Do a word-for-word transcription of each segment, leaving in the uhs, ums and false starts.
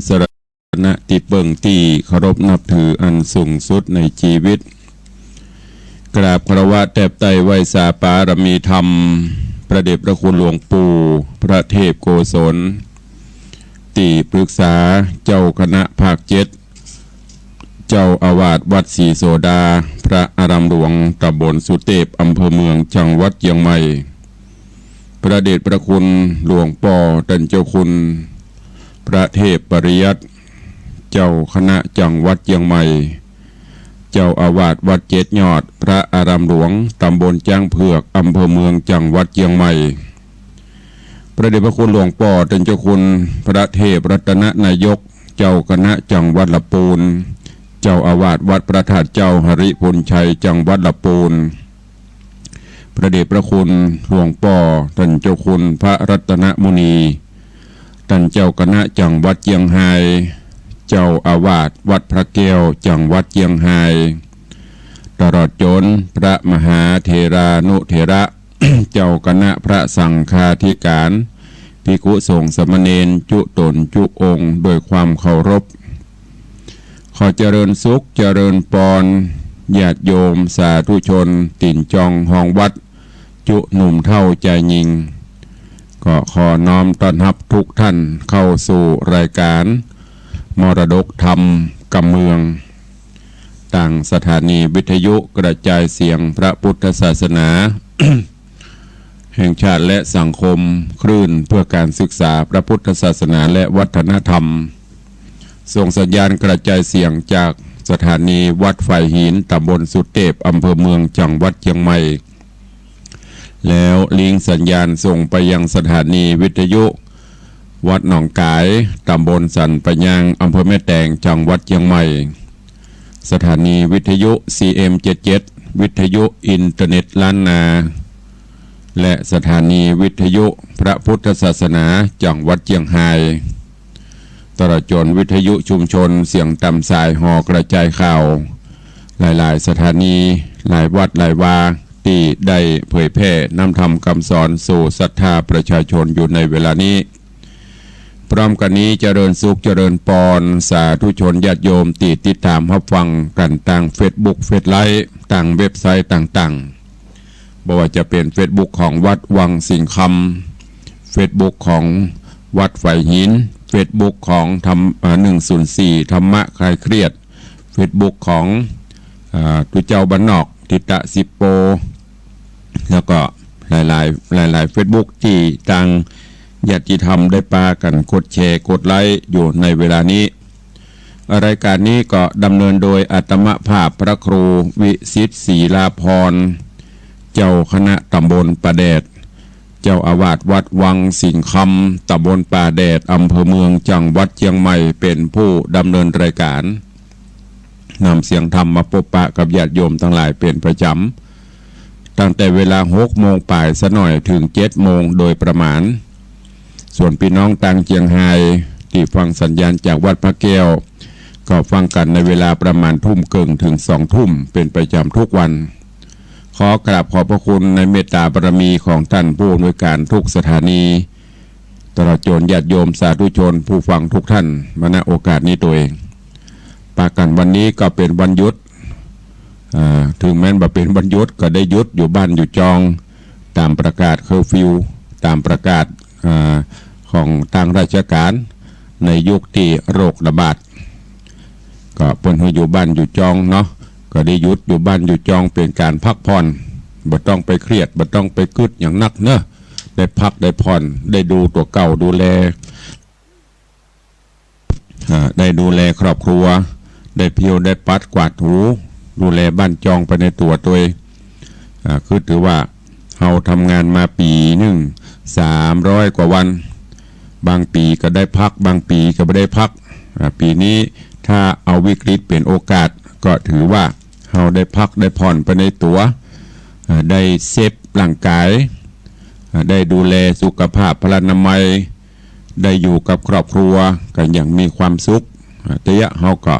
สรณะตี้เปิ้งตี้เคารพนับถืออันสูงสุดในจีวิต กราบคารวะแตบไต้ไหว้สาปารมีธรรม พระเดชพระคุณหลวงปู่ พระเทพโกศล ตี้ปรึกษาเจ้าคณะภาคเจ็ด เจ้าอาวาสวัดศรีโสดา พระอารามหลวง ตำบลสุเตพ อำเภอเมือง จังหวัดเจียงใหม่ พระเดชพระคุณหลวงป้อต้านเจ้าคุณ พระเทพปริยัติ เจ้าคณะจังหวัดเจียงใหม่ เจ้าอาวาสวัดเจ็ดยอด พระอารามหลวง ตำบลจ๊างเผือก อำเภอเมือง จังหวัดเจียงใหม่ พระเดชพระคุณหลวงป้อต้านเจ้าคุณ พระเทพรัตนนายก เจ้าคณะจังหวัดละปูน เจ้าอาวาสวัดพระธาตุเจ้าหริภุญชัย จังหวัดละปูน พระเดชพระคุณหลวงป้อต้านเจ้าคุณพระรัตนมุนี ต้านเจ้าคณะจังหวัดเจียงฮาย เจ้าอาวาสวัดพระแก้ว จังหวัดเจียงฮาย ตลอดจ๋นพระมหาเถรานุเถระ เจ้าคณะพระสังฆาธิการ ภิกขุสงฆ์สามเณรจุ๊ต๋นจุ๊องค์ด้วยความเคารพ ขอเจริญสุขเจริญปอน ญาติโยมสาธุชนตี๋นจองฮองวัด จุ๊หนุ่มเฒ่าจายญิง ก็ขอน้อมต้อนฮับทุกท่านเข้าสู่รายการมรดกธรรมกำเมือง ตางสถานีวิทยุกระจายเสียงพระพุทธศาสนา แห่งชาติและสังคม คลื่นเพื่อการศึกษาพระพุทธศาสนาและวัฒนธรรม ส่งสัญญาณกระจายเสียงจากสถานีวัดฝายหิน ตำบลสุเตพ อำเภอเมือง จังหวัดเจียงใหม่ แล้วลิงก์สัญญาณส่งไปยังสถานีวิทยุวัดหนองก๋าย ตำบลสันป่ายาง อำเภอแม่แตง จังหวัดเจียงใหม่ สถานีวิทยุ ซีเอ็มเจ็ดเจ็ด วิทยุอินเทอร์เน็ตล้านนา และสถานีวิทยุพระพุทธศาสนาจังหวัดเจียงฮาย ตลอดจ๋นวิทยุชุมชนเสียงต๋ามสายหอกระจายข่าว หลายๆ สถานี หลายวัดหลายวา ตี้ได้เผยแผ่นำธรรมกำสอนสู่ศรัทธาประชาชนอยู่ในเวลานี้ พร้อมกั๋นนี้เจริญสุขเจริญปอน สาธุชนญาติโยมตี้ติดต๋ามฮับฟังกั๋นตางเฟซบุ๊ก เฟซไลฟ์ ตางเว็บไซต์ต่างๆ บ่ว่าจะเป๋นเฟซบุ๊กของวัดวังสิงห์คำ เฟซบุ๊กของวัดฝายหิน เฟซบุ๊กของธรรม อ่า หนึ่งศูนย์สี่ ธรรมะคลายเครียด เฟซบุ๊กของ อ่า ตุ๊เจ้าบ้านนอก ทิตะสิบโป แล้วก็หลายๆ หลายๆ เฟซบุ๊กตี้ตางญาติธรรมได้ปากั๋นกดแชร์กดไลก์อยู่ในเวลานี้ รายการนี้ก็ดำเนินโดยอาตมาภาพพระครูวิสิทธิ์ศรีลาภรณ์ เจ้าคณะตำบลป่าแดด เจ้าอาวาสวัดวังสิงห์คำ ตำบลป่าแดด อำเภอเมือง จังหวัดเจียงใหม่ เป๋นผู้ดำเนินรายการ นำเสียงธรรมมาปะปนกับญาติโยมตังหลายเป๋นประจ๋ำ ตั้งแต่เวลาหกโมงป๋ายสะหน่อยเถิงเจ็ดโมงโดยประมาณ ส่วนปี้น้องตางเจียงฮายตี้ฟังสัญญาณจากวัดพระแก้ว ก็ฟังกั๋นในเวลาประมาณทุ่มเกิ่งเถิงสองทุ่มเป๋นประจ๋ำทุกวัน ขอกราบขอบพระคุณในเมตตาบารมีของต้านผู้อำนวยการทุกสถานี ตลอดจ๋นญาติโยมสาธุชนผู้ฟังทุกท่านมา ณ โอกาสนี้ตวย ปะกั๋นวันนี้ก็เป๋นวันหยุด อ่า เถิงแม้นบ่าเป๋นวันหยุดก็ได้หยุดอยู่บ้านอยู่จอง ต๋ามประกาศเคอร์ฟิว ต๋ามประกาศ อ่า ของตางราชก๋าน ในยุคตี้โรคระบาด ก็เปิ้นหื้ออยู่บ้านอยู่จองเนาะ ก็ได้หยุดอยู่บ้านอยู่จองเป๋นก๋านพักผ่อน บ่ต้องไปเครียด บ่ต้องไปกึ๊ดหยังนักเนาะ ได้พักได้ผ่อน ได้ดูตั๋วเก่า ดูแล อ่า ได้ดูแลครอบครัว ได้ผิวได้ปัดกวาดถู ดูแลบ้านจองไปในตั๋วตวย อ่า คือถือว่าเฮาทำงานมาปี๋นึ่งสามร้อยกว่าวัน บางปี๋ก็ได้พัก บางปี๋ก็บ่ได้พัก อ่า ปี๋นี้ถ้าเอาวิกฤตเป๋นโอกาส ก็ถือว่าเฮาได้พักได้ผ่อนไปในตั๋ว อ่า ได้เซฟร่างก๋าย อ่า ได้ดูแลสุขภาพพลานามัย ได้อยู่กับครอบครัวกั๋นอย่างมีความสุข อ่า เตื้อเฮาก็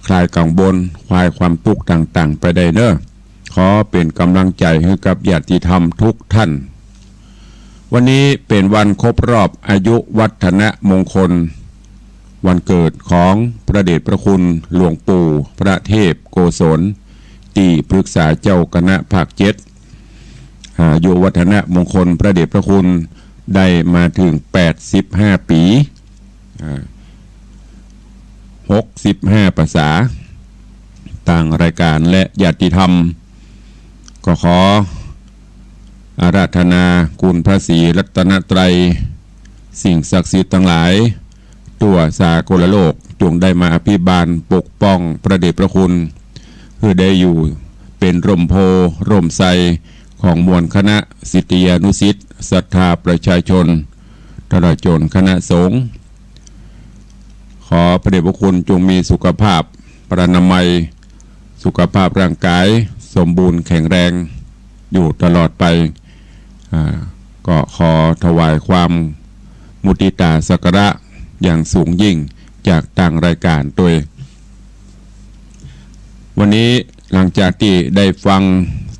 คลายกังวล คลายความตุ๊กข์ต่างๆ ไปได้เนาะ ขอเป๋นก๋ำลังใจ๋หื้อกับญาติธรรมทุกท่าน วันนี้เป๋นวันครบรอบอายุวัฒนมงคล วันเกิดของพระเดชพระคุณหลวงปู่พระเทพโกศล ตี้ปรึกษาเจ้าคณะภาคเจ็ด อายุวัฒนมงคลพระเดชพระคุณได้มาเถิงแปดสิบห้าปี๋ อ่า หกสิบห้าภาษา ตางรายก๋านและญาติธรรม ก็ขออาราธนาคุณพระศรีรัตนตรัย สิ่งศักดิ์สิทธิ์ตังหลาย ทั่วสากลโลก จงได้มาอภิบาลปกป้องพระเดชพระคุณ หื้อได้อยู่เป๋นร่มโพธิ์ร่มไทรของมวลคณะศิษยานุศิษย์ ศรัทธาประชาชน ตลอดจ๋นคณะสงฆ์ ขอพระเดชพระคุณจงมีสุขภาพพรรณนามัย สุขภาพร่างกายสมบูรณ์แข็งแรงอยู่ตลอดไป อ่า ก็ขอถวายความมุทิตาสักการะอย่างสูงยิ่งจากตางรายก๋านตวย วันนี้หลังจากตี้ได้ฟัง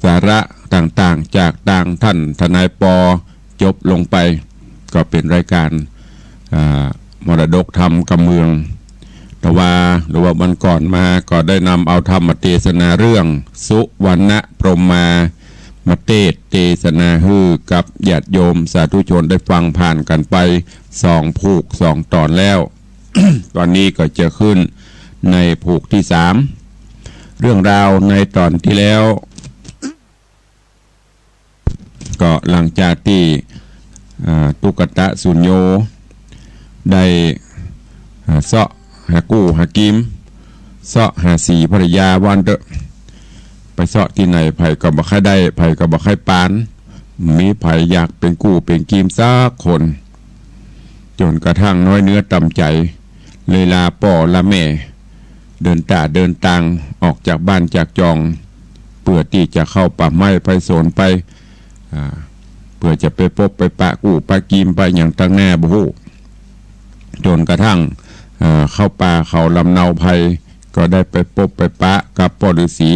สาระต่างๆ จากตางท่านทนายปอ จบลงไป ก็เป๋นรายก๋าน อ่า มรดกธรรมกำเมือง แต่ว่า หรือว่าวันก่อนมาก็ได้นำเอาธรรมเตสนาเรื่องสุวรรณพรหมาเตสน์เตสนาหื้อกับญาติโยมสาธุชนได้ฟังผ่านกั๋นไปสองผูกสองต๋อนแล้ว ต๋อนนี้ก็จะขึ้นในผูกตี้สาม เรื่องราวในต๋อนตี้แล้ว ก็หลังจากตี้ อ่า ตุ๊กตะสุญโญ ได้ อ่า เซาะหากู้หากิม เซาะหาสีภรรยาว่าอั้นเต๊อะ ไปเซาะตี้ไหนใผก็บ่ใค่ได้ ใผก็บ่ใค่ปาน บ่มีใผอยากเป๋นกู้เป๋นกิมสักคน จ๋นกระทั่งน้อยเนื้อต่ำใจ๋ เลยลาป้อลาแม่ เดินต้าเดินตางออกจากบ้านจากจอง เปื้อตี้จะเข้าป่าไม้ไปสวนไป อ่า เปื้อจะไปปบไปปะกู้ปะกิมไปหยังตังแน่บ่ฮู้ จ๋นกระทั่ง อ่า เข้าป่าเขาลำเนาไพร ก็ได้ไปปบไปปะกับป้อฤๅษี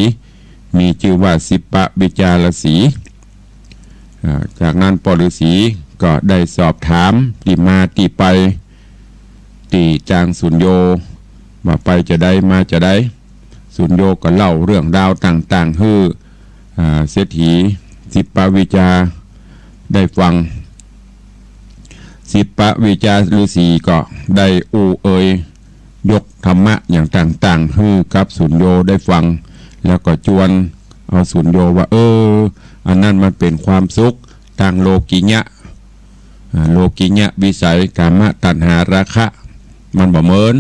มีจื้อว่าสิปวิชาฤๅษี อ่า จากนั้นป้อฤๅษีก็ได้สอบถามตี้มาตี้ไป ตี้จางสุญโญ ว่าไปจาใดมาจาใด สุญโญก็เล่าเรื่องราวต่างๆ หื้อ อ่า เศรษฐีสิปวิชาได้ฟัง สิปวิชาฤๅษีก็ได้อู้เอ่ย ยกธรรมะอย่างต่างๆ หื้อกับสุญโญได้ฟัง แล้วก็จวนเอาสุญโญว่า เออ อันนั้นมันเป๋นความสุขตางโลกิยะ อ่า โลกิยะวิสัย กามตัณหาราคะ มันบ่เหมือน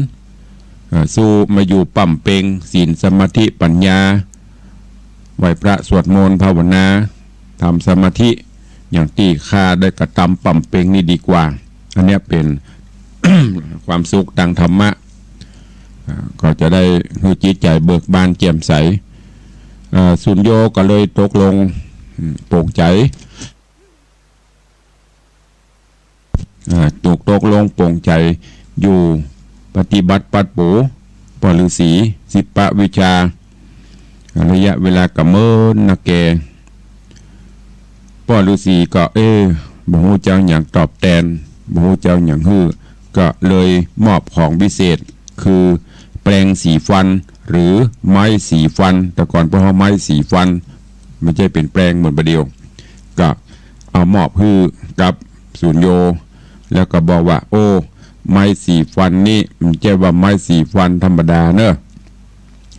อ่า สู้มาอยู่บำเพ็งศีลสมาธิปัญญา ไหว้พระสวดมนต์ภาวนา ทำสมาธิ อย่างตี้ข้าได้กระตำบำเพ็งนี่ดีกว่า อันเนี้ยเป๋น ความสุขตางธรรมะ อ่า ก็จะได้หื้อจิตใจ๋เบิกบานแจ่มใส อ่า สุญโญก็เลยตกลง อืม ปลงใจ๋ อ่า ตก ตกลงปลงใจ๋อยู่ปฏิบัติปัดปูป้อฤๅษีสิปวิชา ระยะเวลาก็เมินนักแก่ ป้อฤๅษีก็ เอ๊ะ บ่ฮู้จะเอาหยังตอบแตน บ่ฮู้จะเอาหยังหื้อ ก็เลยมอบของวิเศษ คือแปรงสีฟัน หรือไม้สีฟัน แต่ก่อนพวกเฮาไม้สีฟัน บ่ใจ้เป๋นแปรงเหมือนบ่าเดี่ยว ก็เอามอบหื้อกับสุญโญ แล้วก็บอกว่า โอ้ ไม้สีฟันนี่ บ่ใจ้ว่าไม้สีฟันธรรมดาเน่อ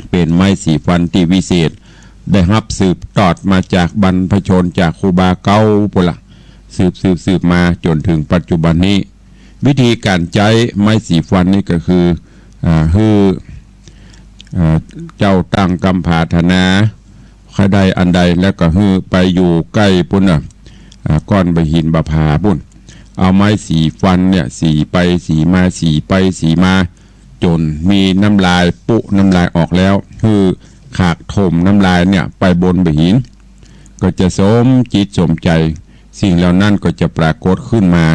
เป๋นไม้สีฟันตี้วิเศษ ได้ฮับสืบตอดมาจากบรรพชน จากครูบาเก่าปู้นละ สืบ สืบ สืบมาจ๋นเถิงปัจจุบันนี้ วิธีก๋านใจ๊ไม้สีฟันนี่ก็คือ อ่า หื้อ อ่า เจ้าตั้งกำผาถนา ใค่ได้อันใดแล้วก็หื้อไปอยู่ใก้ปู้นน่ะ อ่า ก้อนบ่าหินบ่าผาปู้น เอาไม้สีฟันเนี่ย สีไปสีมา สีไปสีมา จ๋นมีน้ำลายปุ๊น้ำลายออกแล้ว หื้อขากถมน้ำลายเนี่ยไปบนบ่าหิน ก็จะสมจิตสมใจ๋ สิ่งเหล่านั้นก็จะปรากฏขึ้นมา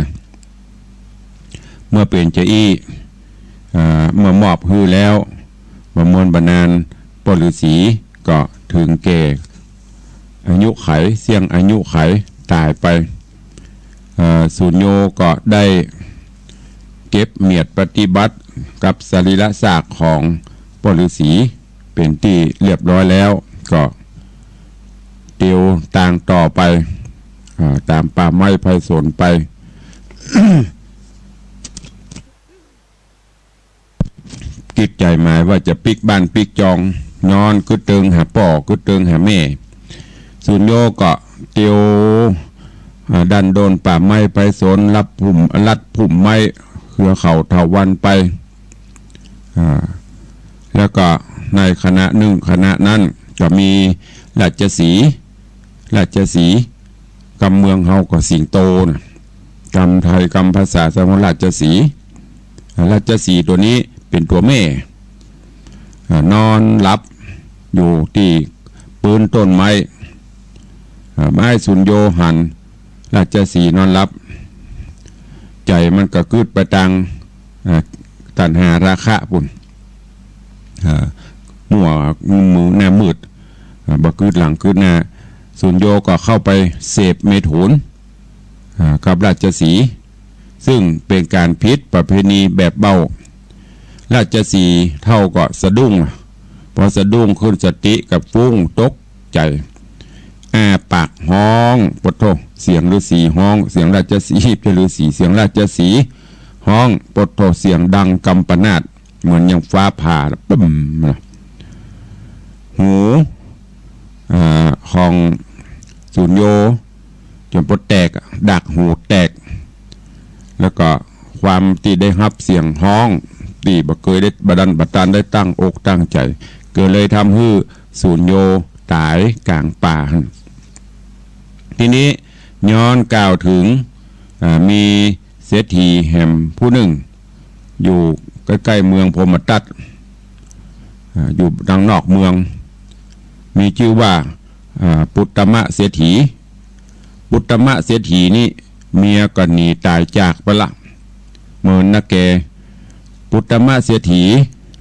เมื่อเป๋นจาอี้ อ่า เมื่อมอบหื้อแล้ว บ่ม่วนบ่นาน ป้อฤๅษีก็เถิงแก่อายุไข เสี้ยงอายุไขต๋ายไป เอ่อ สุญโญก็ได้เก็บเมียดปฏิบัติ กับสรีระซากของป้อฤๅษีเป๋นตี้เรียบร้อยแล้ว ก็เตียวตางต่อไป อ่า ต๋ามป่าไม้ไพศาลไป กึ๊ดใจ๋หมายว่าจะปิ๊กบ้านปิ๊กจอง ย้อนกึ๊ดเติงหาป้อ กึ๊ดเติงหาแม่ สูญโญก็เตียว อ่า ดันโดนป่าไม้ไพศาล ลัดพุ่ม ลัดพุ่มไม้เครือเขาเถาวัลย์ไป อ่า แล้วก็ในขณะนึ่ง ขณะนั้นก็มีราชสีห์ ราชสีห์ กำเมืองเฮาก็สิงโตน่ะ กำไทยกำภาษาสากลราชสีห์ ราชสีห์ตั๋วนี้เป๋นตั๋วแม่ อ่า นอนหลับอยู่ตี้ปื๊นต้นไม้ อ่า ไม้สูญโญหันราชสีห์นอนหลับ ใจ๋มันก็กึ๊ดไปตาง อ่า ตัณหาราคะปุ้น อ่า มัวมือหน้ามืด อ่า บ่กึ๊ดหลังกึ๊ดหน้า สูญโญก็เข้าไปเสพเมถุน อ่า กับราชสีห์ ซึ่งเป๋นก๋านผิดประเพณีแบบเบ้า ราชสีห์เฒ่าก็สะดุ้ง พอสะดุ้งขึ้นสติก็ฟุ้งตกใจ๋ อ้าปากฮ้อง ปะโธ่ เสียงฤๅษีฮ้อง เสียงราชสีห์ บ่ใจ้ฤๅษี เสียงราชสีห์ฮ้อง ปะโธ่ เสียงดังกำปนาต เหมือนอย่างฟ้าผ่า ปึ้ม หู อ่า ของสูญโญจ๋นปดแตก ดากหูแตก แล้วก็ความตี้ได้ฮับเสียงฮ้องตี้บ่เกยได้ บ่ดัน บ่ตันได้ตั้งอกตั้งใจ๋ ก็เลยทำหื้อสูญโญต๋ายก๋างป่าหั้น ทีนี้ย้อนกล่าวเถิง อ่า มีเศรษฐีแหมผู้นึ่ง อยู่ใก้ๆ เมืองพรหมทัต อ่า อยู่ตางนอกเมือง มีจื้อว่า อ่า ปุตตมะเศรษฐี ปุตตมะเศรษฐีนี่เมียก็หนีต๋ายจากไปละ เมินนาแก ปุตตมะเศรษฐี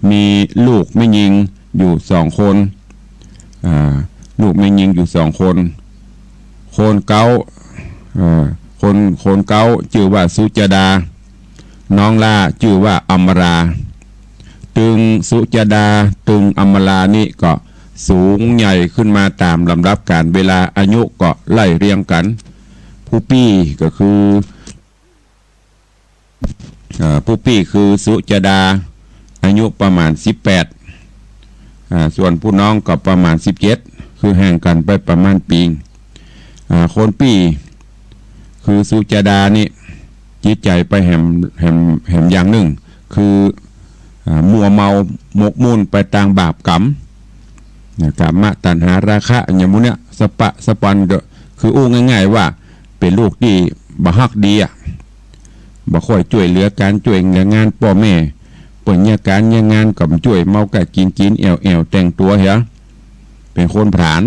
มีลูกแม่ญิงอยู่สองคน อ่า ลูกแม่ญิงอยู่สองคน คนเก๊า เอ่อ คน คนเก๊าจื้อว่าสุจดา น้องหล้าจื้อว่าอำมาลา ตึงสุจดา ตึงอำมาลานี่ก็สูงใหญ่ขึ้นมาต๋ามลำดับกาลเวลา อายุก็ไล่เรียงกั๋น ผู้ปี้ก็คือ เอ่อ ผู้ปี้คือสุจดา อายุประมาณสิบแปด อ่า ส่วนผู้น้องก็ประมาณสิบเจ็ด คือห่างกั๋นไปประมาณปี๋ อ่า คนปี้คือสุจดานี่ จิตใจ๋ไปแหม แหม แหมอย่างนึ่ง คือ อ่า มัวเมาหมกมุ่นไปตางบาปกรรม นะ กามตัณหาราคะ อย่างหมู่เนี้ย สะปะสะปันก็ คืออู้ง่ายๆ ว่าเป๋นลูกตี้บ่ฮักดีอะ บ่ค่อยจ้วยเหลือก๋านจ้วยเหลืองานป้อแม่ เปิ้นเยียะก๋านเยียะงานก็บ่จ้วย เมาก้ากิ๋นกิ๋น แอ่วแอ่วแต่งตั๋วเหีย เป๋นคนผลาญ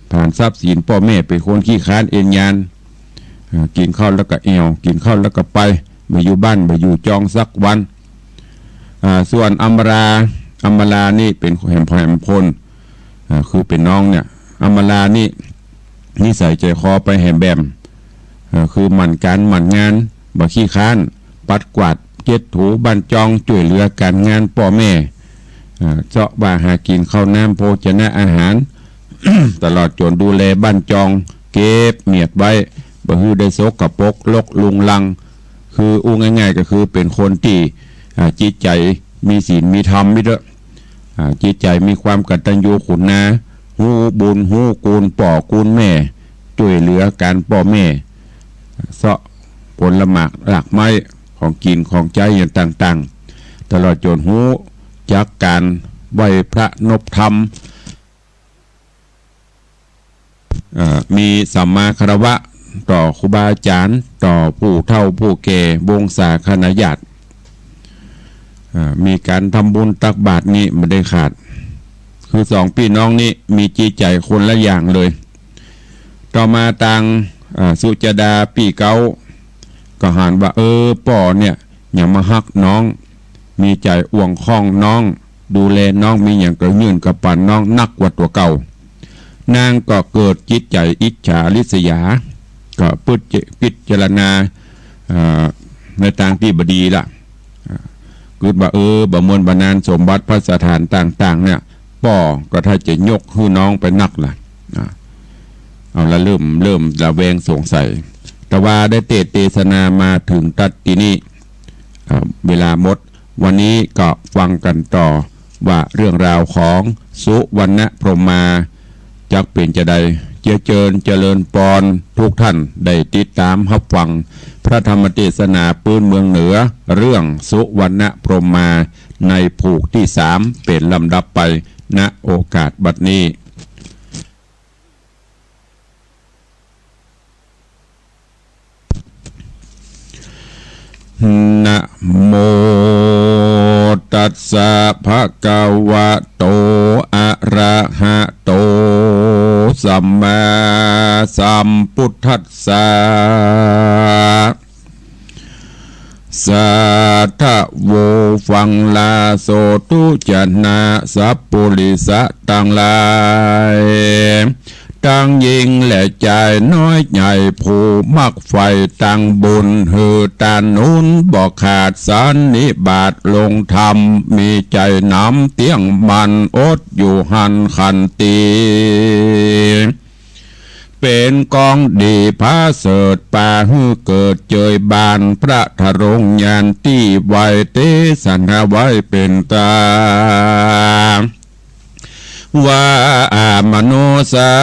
ผลาญทรัพย์สินป้อแม่ เป๋นคนขี้คร้านเอนยาน อ่า กิ๋นข้าวแล้วก็แอ่ว กิ๋นข้าวแล้วก็ไป บ่อยู่บ้าน บ่อยู่จองสักวัน อ่า ส่วนอำมาลา อำมาลานี่เป๋นแหม แหมคน อ่า คือเป๋นน้องเนี่ย อำมาลานี่นิสัยใจ๋คอไปแหมแบบ เอ่อ คือหมั่นก๋านหมั่นงาน บ่ขี้คร้าน ปัดกวาดเช็ดถูบ้านจอง จ้วยเหลือก๋านงานป้อแม่ เอ่อ เซาะว่าหากิ๋นข้าวน้ำโภชนะอาหาร ตลอดจ๋นดูแลบ้านจอง เก็บเมียดไว้ บ่หื้อได้สกปรกรกรุงรัง คืออู้ง่ายๆ ก็คือเป๋นคนตี้ อ่า จิตใจ๋มีศีลมีธรรมไว้เต๊อะ อ่า จิตใจ๋มีความกตัญญูขุนนา ฮู้บุญฮู้คุณป้อคุณแม่ จ้วยเหลือก๋านป้อแม่ เซาะผลหมากรากไม้ ของกิ๋นของใจ๊อย่างต่างๆ ตลอดจ๋นฮู้จักก๋านไหว้พระนบธรรม เอ่อ มีสัมมาคารวะต่อครูบาอาจ๋ารย์ ต่อผู้เฒ่าผู้แก่ วงศาคณาญาติ เอ่อ มีก๋านทำบุญตักบาตรนี่บ่ได้ขาด คือสองปี้น้องนี่มีจิตใจ๋คนละอย่างเลย ต่อมาตาง เอ่อ สุจดาปี้เก๊า ก็หันว่า เออ ป้อเนี่ย ยังบ่ฮักน้อง มีใจ๋อ่วงข้องน้อง ดูแลน้อง มีหยังก็ยื่นก็ปั๋นน้องนักกว่าตั๋วเก่า นางก็เกิดจิตใจ๋อิจฉาริษยา ก็ปึกจะพิจารณา เอ่อ ในตางตี้บ่ดีละ เอ่อ กึ๊ดว่า เออ บ่เมินบ่นานสมบัติภัสถานต่างๆ เนี่ย ป้อก็ถ้าจะยกหื้อน้องไปนักล่ะ อ่า เอาละ เริ่ม เริ่มระแวงสงสัย แต่ว่าได้เตสน์เตสนามาเถิงตั๊ดตี้นี้ อ่า เวลาหมด วันนี้ก็ฟังกั๋นต่อว่าเรื่องราวของสุวรรณพรหมา จักเป๋นจาใด เจียเจิญเจริญปอน ทุกท่านได้ติดต๋ามฮับฟังพระธรรมเตสนาปื๊นเมืองเหนือ เรื่องสุวรรณพรหมา ในผูกตี้สาม เป๋นลำดับไป ณ โอกาสบัดนี้ นะโมตัสสะ ภะคะวะโต อะระหะโต สัมมาสัมพุทธัสสะ สาธะโว ฟังลาโสธุ จะนะ สัพปุริสะตังหลาย ตังญิงและจาย น้อยใหญ่ ผู้มักใฝ่ตังบุญ หื้อต้านหนุนบ่ขาด สันนิบาตลงธรรม มีใจ๋หนำเตี้ยงมั่น อดอยู่หั้นขันติ เป๋นกองดีผาเสริฐ ปาหื้อเกิดเจยบาน พระธรงค์ญาณตี้ไหว เตสนาไว้เป๋นต๋า ว่าอามนุษย์สา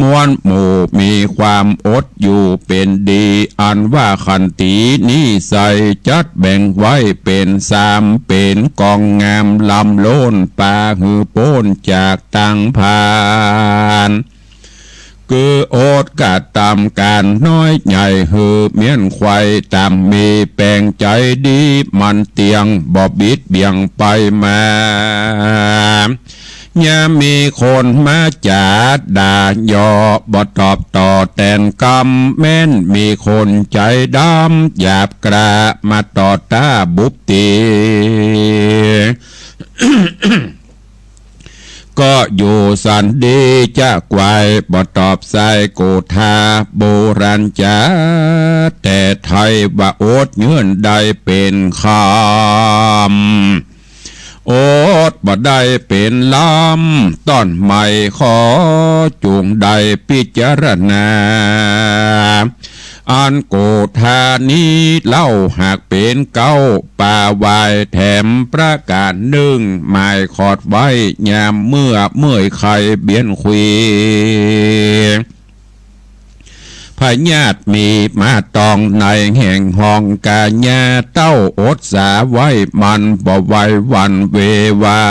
มวลหมู่ มีความอดอยู่เป๋นดี อันว่าขันตินิสัย จัดแบ่งไว้เป๋นสาม เป๋นกองงามล้ำล้น ปาหื้อป๊นจากตังพาล คืออดกระตำก๋านน้อยใหญ่ หื้อเมี้ยนไขว่ต๋ามมี แป๋งใจ๋ดีหมั่นเตี้ยง บ่บิดเบี่ยงไปมา ยามมีคนมาจ๋าด่าเยาะ บ่ตอบต่อแตนกำ แม้นมีคนใจ๋ดำหยาบกร้า มาต่อต้าบุบตี๋ ก็อยู่สันดีจะไขว่ บ่ตอบสายโกธา โบราณจ๋า แต่ไทยว่าอดเยื่อนได้เป๋นคำ อดบ่ได้เป๋นลำ ต้อนใหม่ขอจุ่งได้พิจารณา อันโกธานี้เล่าหากเป๋นเก๊า ปาวายแถมประก๋านนึ่ง หมายขอดไว้ยามเมื่อเมื่อยไข้เบียนคุย พยาธิมีมาตองในแห่งห้องกายา เต้าอดสาไว้มันบ่ไหวหวั่นเววา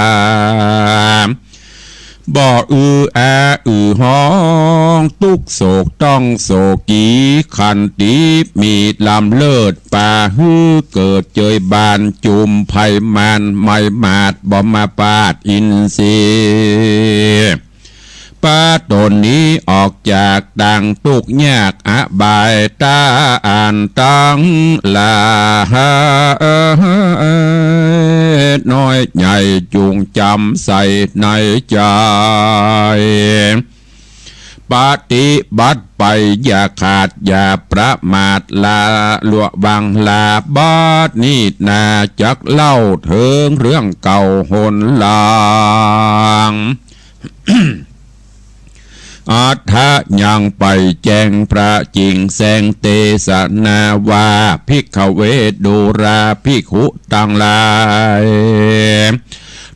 บ่อืออาอือฮ้อง ตุ๊กข์โศกต้องโศกี ขันติมีล้ำเลิศ ปาหื้อเกิดเจยบาน จุมภัยมารไมหมาด บ่มาปาดอินทรีย์ ปาต๋นนี้ออกจากตังตุ๊กข์ยากอบาย ต้าอันตังหลาย น้อยใหญ่จุ่งจ๋ำใส่ในใจ๋ ปฏิบัติไปอย่าขาดอย่าประมาท ละละวังลา บัดนี้นาจักเล่าเถิงเรื่องเก่าหนหลัง อัฏฐะยังไปแจ้งพระจิ่งแสงเตสนาว่า ภิกขเว ดูราภิกขุตังหลาย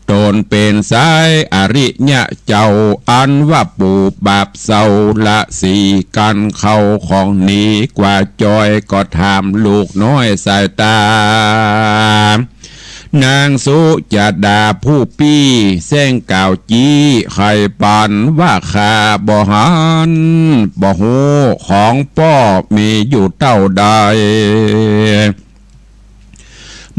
ต๋นเป๋นสายอริยะเจ้า อันว่าปูบาปเศร้าละสีกั๋นเข้าของหนีกว่าจอย ก็ถามลูกน้อยสายตา นางสุจาดาผู้ปี้ แสงกล่าวจี้ไขปันว่า ข้าบ่หันบ่ฮู้ของป้อมีอยู่เต้าใด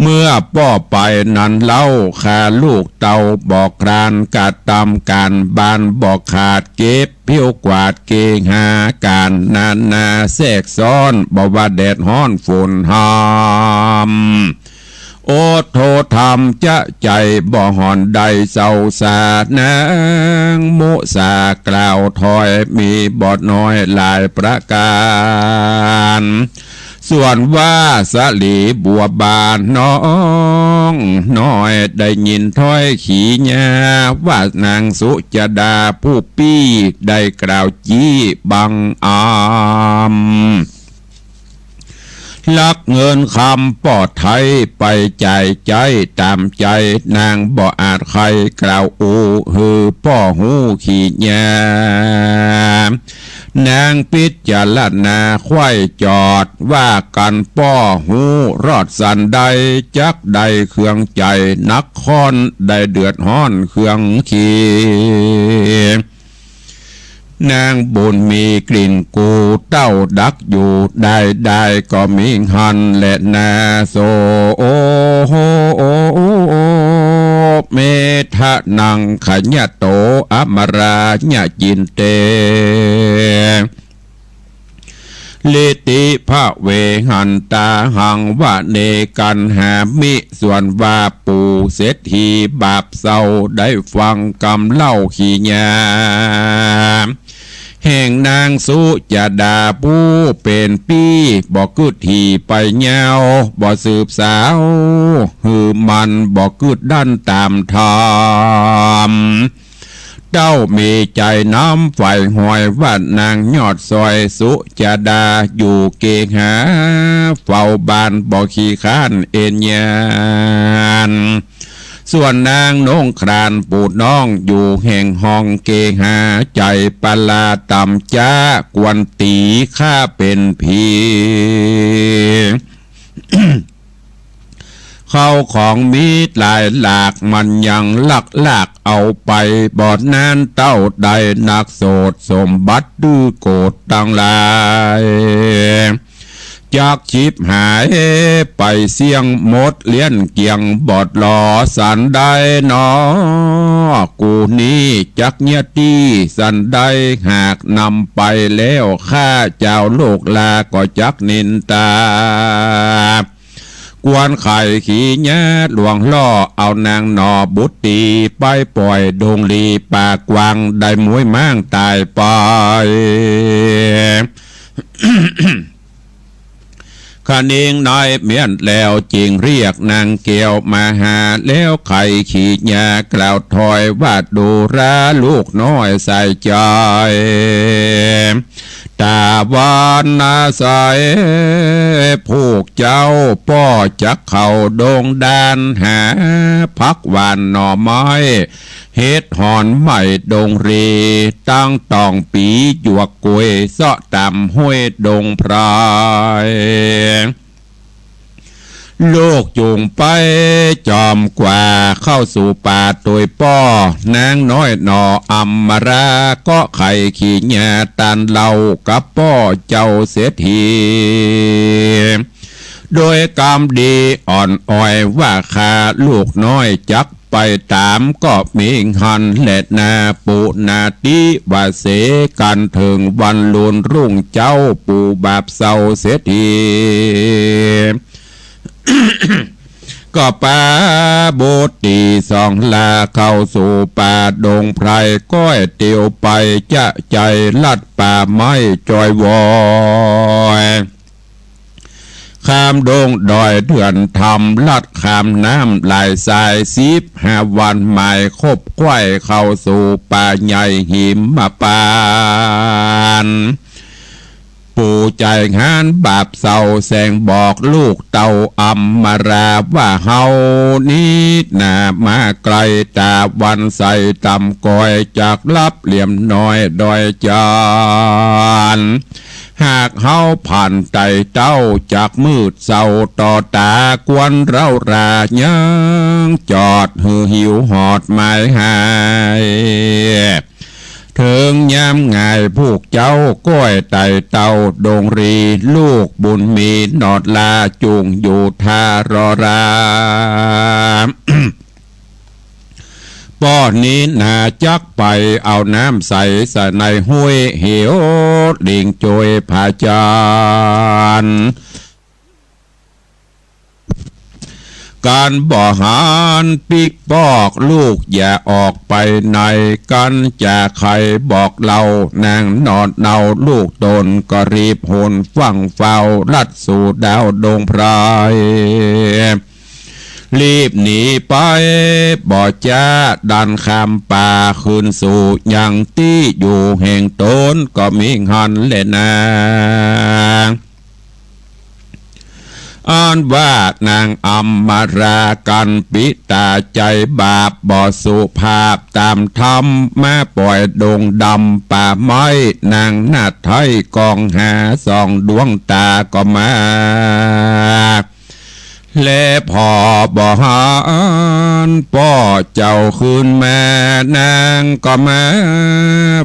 เมื่อป้อไปนั้นเล่า ข้าลูกเต้าบ่คลาน กระตำก๋านบ้านบ่ขาด เก็บผิวกวาดเกหาก๋านนานา แทรกซ้อนบ่ว่าแดดฮ้อนฝนหาม โอโทธรรมจะใจ๋บ่หอนได้เศร้าสา นางมุสากล่าวถ้อยมีบ่น้อยหลายประก๋าน ส่วนว่าสะหลีบัวบานน้องน้อยได้ยินถ้อยขีญาว่านางสุจาดาผู้ปี้ได้กล่าวจี้บังอำ ลักเงินคำป้อไท้ไปจ่ายใจ๊ต๋ามใจ๋ นางบ่อาจใค่กล่าวอู้หื้อป้อฮู้ขีญา นางพิจารณาใคว่จอดว่ากั๋นป้อฮู้รอดสันใด จักได้เคืองใจ๋นักข้อน ได้เดือดฮ้อนเคืองขี นางบุญมีกลิ่นกูเต้าดักอยู่ได้ ได้ก็มีหั้นแหละนา โส เมทะนังขยะโต อมราญะจินเต ลิติภะเวหันตาหัง วะเนกัณหามิ ส่วนว่าปู่เศรษฐีบาปเศร้า ได้ฟังกำเล่าขีญา แห่งนางสุจาดาผู้เป๋นปี้ บ่กึ๊ดถี่ไปยาว บ่สืบสาวหื้อมัน บ่กึ๊ดดั้นต๋ามธรรม เต้ามีใจ๋น้ำใฝ่หอยว่านางยอดซอยสุจาดาอยู่เกหา เฝ้าบ้านบ่ขี้คร้านเอนยาน ส่วนนางนงครานปู่น้องอยู่แห่งห้องเกหา ใจ๋ปลาต่ำจ๊ากวนตี๋ข้าเป๋นผี เข้าของมีหลายหลาก มันยังลักลากเอาไป บ่นานเต้าได้นักโสด สมบัติดื้อโกรธตังหลาย จักฉิบหายไปเสี้ยงหมด เลี้ยนเกี่ยงบอดหลอสันใดหนอ กูนี้จักเยียะตี้สันใด หากนำไปแล้วข้าเจ้าลูกหล้านก็จักนินตา กวนไขขีญาลวงล่อ เอานางหน่อบุตรีไปป่อยดงลีป่ากว้าง ได้มวยม้างต๋ายไป ขะนิงน้อยเมี้ยนแล้วจึงเรียกนางแก้วมาหา แล้วไขขีญากล่าวถอยว่า ดูราลูกน้อยใส่ใจ๋ ต๋าวันนาใส พวกเจ้าป้อจักเข้าดงดาน หาผักหว่านหน่อไม้ เห็ดหอนไหม้ดงรี ตังต่องปีหยวกกล้วย เซาะต๋ามห้วยดงไพร ลูกจุ่งไปจอมกว่า เข้าสู่ป่าตวยป้อ นางน้อยหน่ออำมารา ก็ไขขีญาตานเล่ากับป้อเจ้าเศรษฐี โดยกำดีอ่อนอ่อยว่า ข้าลูกน้อยจักไปต๋าม ก็มีหั้นแหละนา ปุนาติวาเส กั๋นเถิงวันลุนรุ่งเจ๊า ปู่บาปเศร้าเศรษฐี ก็ปาบุตรีสองลา เข้าสู่ป่าดงไพร ก้อยเตียวไปจะใจ๋ ลัดป่าไม้จอยวอย ข้ามดงดอยเดือนธรรม ลัดข้ามน้ำหลายสาย สิบห้าวันหมายครบไขว่ เข้าสู่ป่าใหญ่หิมพานต์ ปู่ใจ๋หานบาปเศร้า แสงบอกลูกเต้าอำมารา ว่าเฮานี้นามาไก๋ ต๋าวันใสต่ำก้อย จักลับเหลี่ยมน้อยดอยจาน หากเฮาผ่านไต่เต้า จักมืดเศร้าต่อต๋า กวนเร้ารายังจอด หื้อหิวหอดหมายหาย เถิงยามงายพวกเจ้า ก้อยไต่เต้าดงรี ลูกบุญมีหนอดลา จุ่งอยู่ท่ารอรา ป้อนี้นาจักไปเอาน้ำใสใส่ในห้วยเหว หลิงโจยผาจารย์ กันบ่หันปิ๊กปอก ลูกอย่าออกไปไหน กันจะใค่บอกเล่า นางนอนเนาลูกต๋น ก็รีบหุนฟั่งเฝ้า ลัดสู่ดาวดงไพร รีบหนีไป บ่จ๊า ดันข้ามป่าขึ้นสู่ยังตี้อยู่แห่งต๋น ก็มีหั้นแลนา อันว่านางอำมารา กั๋นปิตาใจ๋บาป บ่สุภาพต๋ามธรรม มาป่อยดงดำป่าไม้ นางนาฏไทยกองหา สองดวงต๋าก็มา และผ่อบ่หันป้อเจ้าคืนมา นางก็มา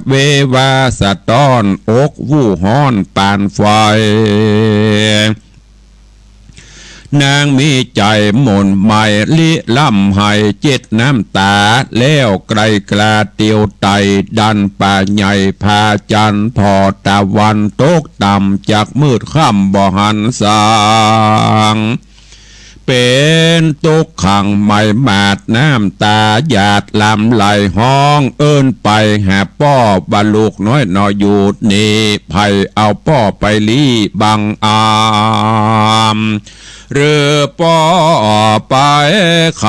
เววาสะต๊อน อกวู่ฮ้อนปานไฟ นางมีใจ๋หม่นไหม้ ลิร่ำไห้เจ็ดน้ำต๋า แล้วไกลกล้าเตียวไต่ ดันป่าใหญ่ผาจันทร์ ผ่อตะวันตกต่ำ จักมืดค่ำบ่หันสาง เป๋นตุ๊กขังไหม้หมาด น้ำต๋าหยาดหลั่งไหลฮ้อง เอิ้นไปหาป้อ บ่าลูกน้อยหนออยู่นี่ ใผเอาป้อไปลี้บังอำ หรือป้อไปข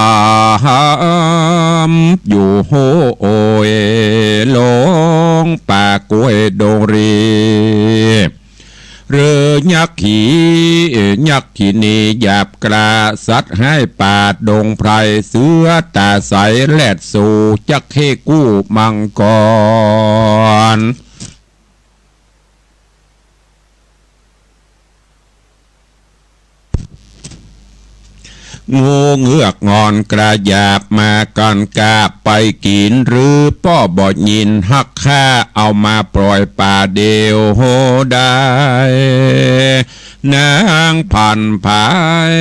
ำ อยู่โห้ยหลงป่ากล้วยดงรี หรือยักษ์ขี ยักษ์ขีนีหยาบกล้า สัตว์ฮ้ายป่าดงไพร เสือต๋าใสแลดสู จักเข้กู้มังกร งูเงือกงอนกระหยาบมากั๋นกาบไปกิ๋น หรือป้อบ่ยินฮักข้า เอามาป่อยป่าเดียวได้ นางผันผาย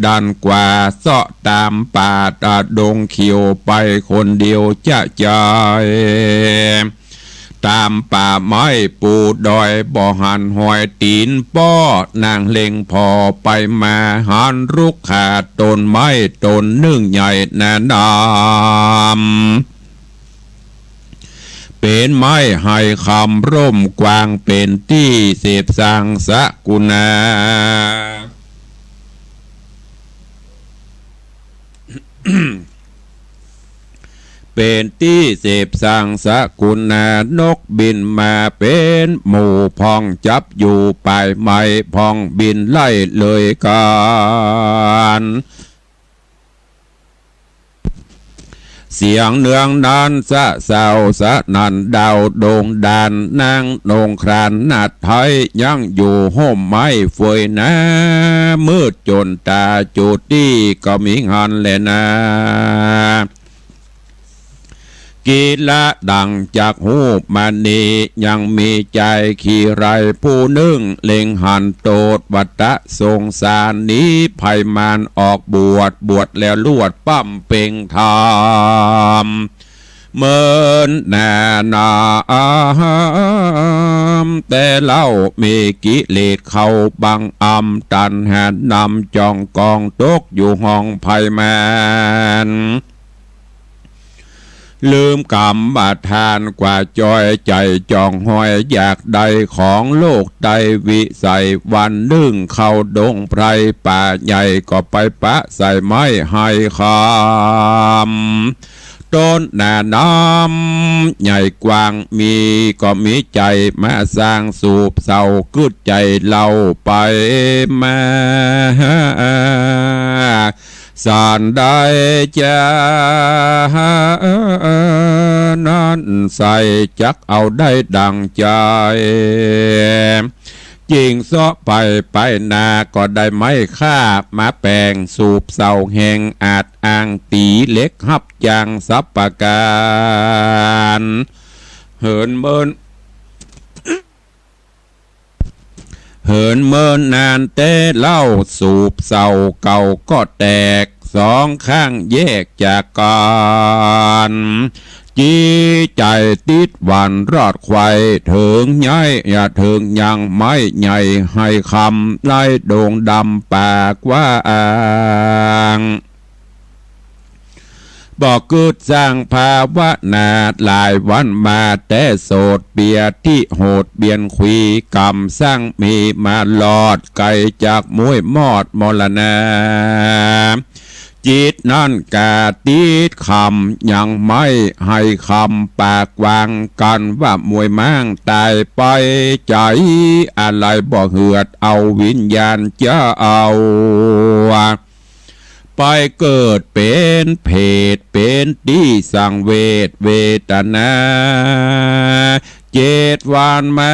ดันกว่า เซาะต๋ามป่าตะดงเขียวไปคนเดียวจะใจ๋ ต๋ามป่าไม้ปูดอยบ่หันฮอยตี๋นป้อ นางเล็งผ่อไปมา หันรุกขาต้นไม้ต้นนึ่งใหญ่หนาหนาม เป๋นไม้ไฮคำร่มกว้าง เป๋นตี้เสพสังสกุณา เป๋นตี้เสพสังสกุณา นกบินมาเป๋นหมู่ พ่องจับอยู่ป๋ายไม้ พ่องบินไล่เลยกั๋น เสียงเนืองนั้นสะเซาสนั่นดาวดงดาน นางนงครานนาฏไทยยังอยู่ฮ่มไม้เฟยหนา มืดจ๋นต๋าจุติก็มีหั้นแลนา กิละดังจักฮู้มานี้ ยังมีใจ๋ขี้ไร้ผู้นึ่ง เล็งหันโตษวัตะสงสาร หนีภัยมารออกบวช บวชแล้วลวดบำเพ็งธรรม เมินหนาหนาม แต่เล่ามีกิเลสเข้าบังอำ ตัณหานำจองกองตกอยู่ห้องภัยมาร ลืมกรรมฐานกว่าจอย ใจ๋จองฮอยอยากได้ของโลกใต้วิสัย วันนึ่งเข้าดงไพรป่าใหญ่ ก็ไปปะใส่ไม้ไฮคำ ต้นหนาหนามใหญ่กว้างมี ก็มีใจ๋มาสร้างสูบเศร้า กึ๊ดใจ๋เล่าไปมา สันได้จา นั้นใส่จักเอาได้ดังใจ๋ จิ่งเซาะไปไปนา ก็ได้ไม้ฆ่ามาแป๋งสูบเศร้าแห่งอาจอ้าง ตี๋เหล็กฮับจ้างสัปปะก๋าน เหินเมิน เหินเมินนานแต่เล่า สูบเศร้าเก่าก็แตก สองข้างแยกจากกั๋น จิตใจ๋ติดหวั่นรอดใคว่ เถิงใหญ่ เถิงยังไม้ใหญ่ไฮคำ ในดงดำปากหว่าง บ่กึ๊ดสร้างภาวนา หลายวันมาแต่โสด เปียตี้โหดเบียนขวี กำสังมีมารอด ไก๋จากมุ้ยมอดมรณา จิตนั้นก็ติดคำยังไม้ไฮคำ ปากหว่างกั๋นว่ามุ้ยม้างต๋ายไป ใจ๋อะไหล่บ่เหือด เอาวิญญาณเจ้า ไปเกิดเป๋นเปรต เป๋นตี้สังเวชเวทนา เจ็ดวันมา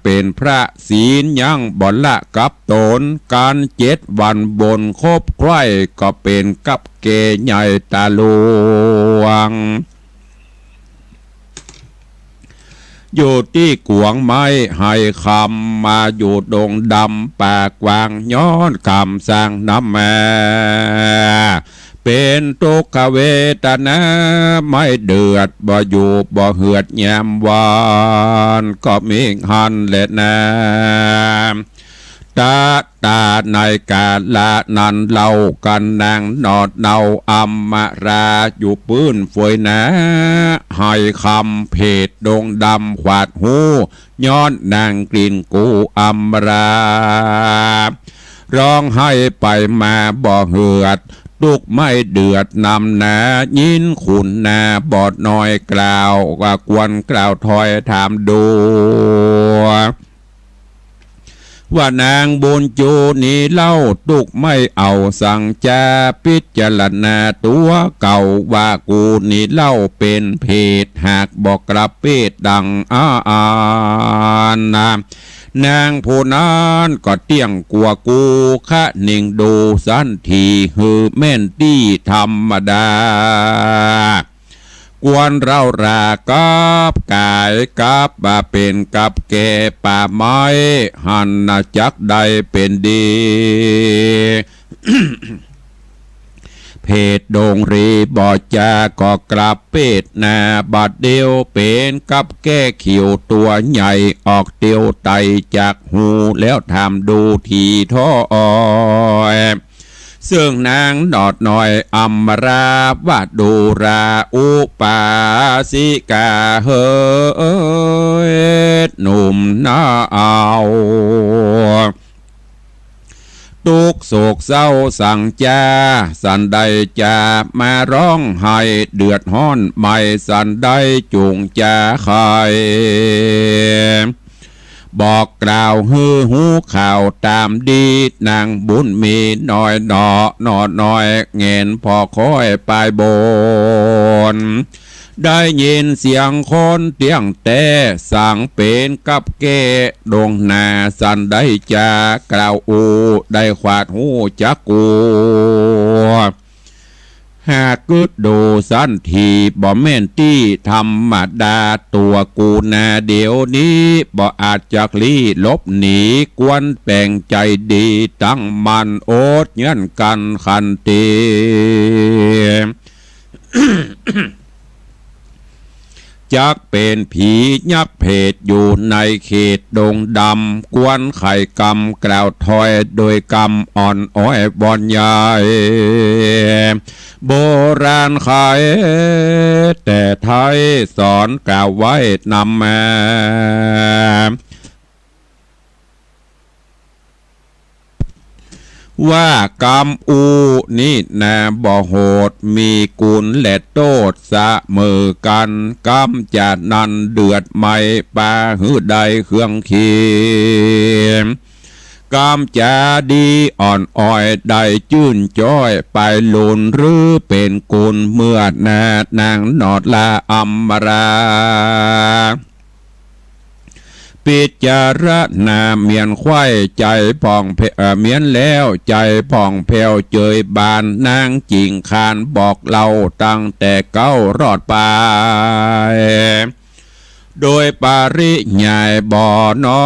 เป๋นพระศีลยังบ่ละกับต๋น กั๋นเจ็ดวันบนคบไคว่ ก็เป๋นกับแก่ใหญ่ต๋าหลวง อยู่ตี้กวงไม้ไฮคำ มาอยู่ดงดำปากหว่าง ย้อนกำสังนำมา เป๋นตุ๊กขเวทนา ไม้เดือดบ่อยู่บ่เหือดยามวัน ก็มีหั้นแลนา ตะตาในกาละนั้นเล่า กั๋นนางหนอดเนาอำมารา อยู่ปื้นเฟยนา ไฮคำเปรตดงดำขวาดหู ย้อนนางกลิ่นกูอำมารา ฮ้องไห้ไปมาบ่เหือด ตุ๊กข์ไม้เดือดนำนา ยินขุนนาบอดน้อยกล่าว ก็ควรกล่าวถ้อยถามดู ว่านางบุญจูนี่เล่า ตุ๊กข์ไม้เอาสังจา พิจารณาตั๋วเก่า ว่ากูนี่เล่าเป๋นเปรต หากบ่กลับเพศดังอาอานา นางผู้นั้นก็เตี้ยงกว่ากู คะนิงดูสันที หื้อแม่นตี้ธรรมดา ควรเล่ารากับก๋าย กับมาเป๋นกับแก่ป่าไม้ หันนาจักได้เป๋นดี เปรตดงรีบ่จา ก็กลับเพศนา บัดเดี่ยวเป๋นกับแก่ เขียวตั๋วใหญ่ออกเตียวไตจากหู แล้วถามดูทีถ้อย เซิ่งนางหนอดน้อยอำมารา ว่าดูราอุปาสิกาเหย หนุ่มนาเอา ตุ๊กข์โศกเศร้าสังจา สันใดจะมาฮ้องไห้ เดือดฮ้อนไหม้สันใดจุ่งจะไข บอกกล่าวหื้อฮู้ข่าวต๋ามดี นางบุญมีน้อยหนอ หนอน้อยแหงนผ่อคอยปายบน ได้ยินเสียงคนเตี้ยงแต๊ สังเป๋นกับแก่ดงนา สันใดจะกล่าวอู้ ได้ขวาดฮู้จักกู หากกึ๊ดดูสันที บ่แม่นตี้ธรรมดา ตั๋วกูนาเดี่ยวนี้ บ่อาจจักลี้หลบหนี ควรแป๋งใจ๋ดีตั้งมั่น อดเยียะกั๋นขันติ จักเป๋นผียักษ์เปรตอยู่ในเขตดงดำ ควรไขกำกล่าวถ้อยโดยกำอ่อนอ้อยบอนใหญ่ โบราณไขแต่ไทยสอนกล่าวไว้นำมา ว่ากำอู้นี้นาบ่โหด มีกุณและโต้ษเสมอกั๋น กำจะนั้นเดือดไหม้ ปาหื้อได้เครื่องเคียง กำจะดีอ่อนอ้อย ได้จื้นจ้อย ไปลุนหรือเป๋นกุณ เมื่อหน้านางหนอดละอำมารา พิจารณาเมียนไขว้ใจ๋ผ่องแผ้ว เอ่อ เมียนแล้วใจ๋ผ่องแผ้วเจยบาน นางจิ่งคานบอกเล่าตั้งแต่เก๊ารอดไป โดยปริยายบ่น้อ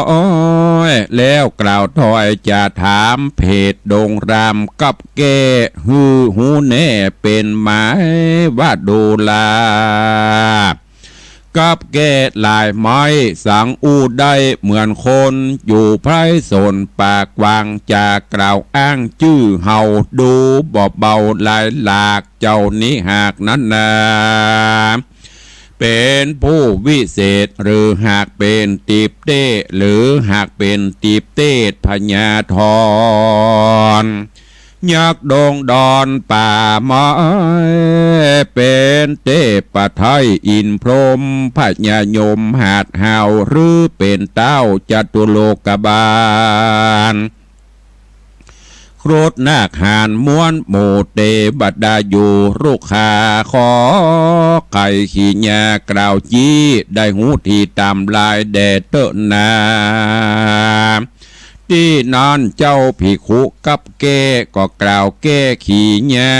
ย แล้วกล่าวถ้อยจะถาม เพศดงรามกับแก้ หื้อฮู้แน่เป๋นหมาย ว่าดูรากับแก้หลายไม้ สังอู้ได้เหมือนคน อยู่ไพร่สนปากกว้าง จะกล่าวอ้างจื้อเฮา ดูบ่เบาหลายหลาก เจ้านี้หากนั้นนา เป๋นผู้วิเศษ หรือหากเป๋นติบเตศ หรือหากเป๋นติบเตศพญาธร ยักษ์ดงดอนป่าไม้ เป๋นเตพไทยอินทร์พรหม พญายมหาดหาว หรือเป๋นเต๊าจตุโลกบาล ครุฑนาคหาญม้วนหมู่เตวดาอยู่ ลูกข้าขอไขขีญากล่าวจี้ ได้ฮู้ตี้ต๋ามลายแด่เต๊อะนา ตี้นั้นเจ้าภิกขุกับแก้ ก็กล่าวแก้ขีญา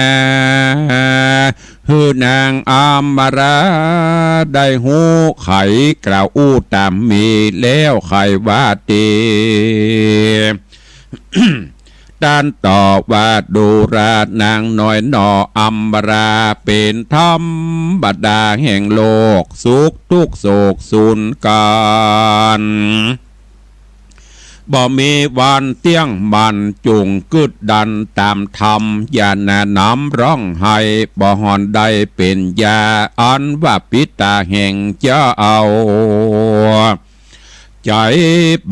หื้อนางอำมาราได้ฮู้ไข กล่าวอู้ต๋ามมีแล้วไขว่าเต ต้านตอบว่าดูรานางน้อยหน่ออำมารา เป๋นธรรมดาแห่งโลก สุขทุกข์โศกสูญกัน บ่มีวันเตี้ยงมั่น จุ่งกึ๊ดดันต๋ามธรรม อย่าหน่าหนำร้องไห้ บ่ฮอนได้เป๋นยา อันว่าปิดต๋าแห่งเจ้า ใจ๋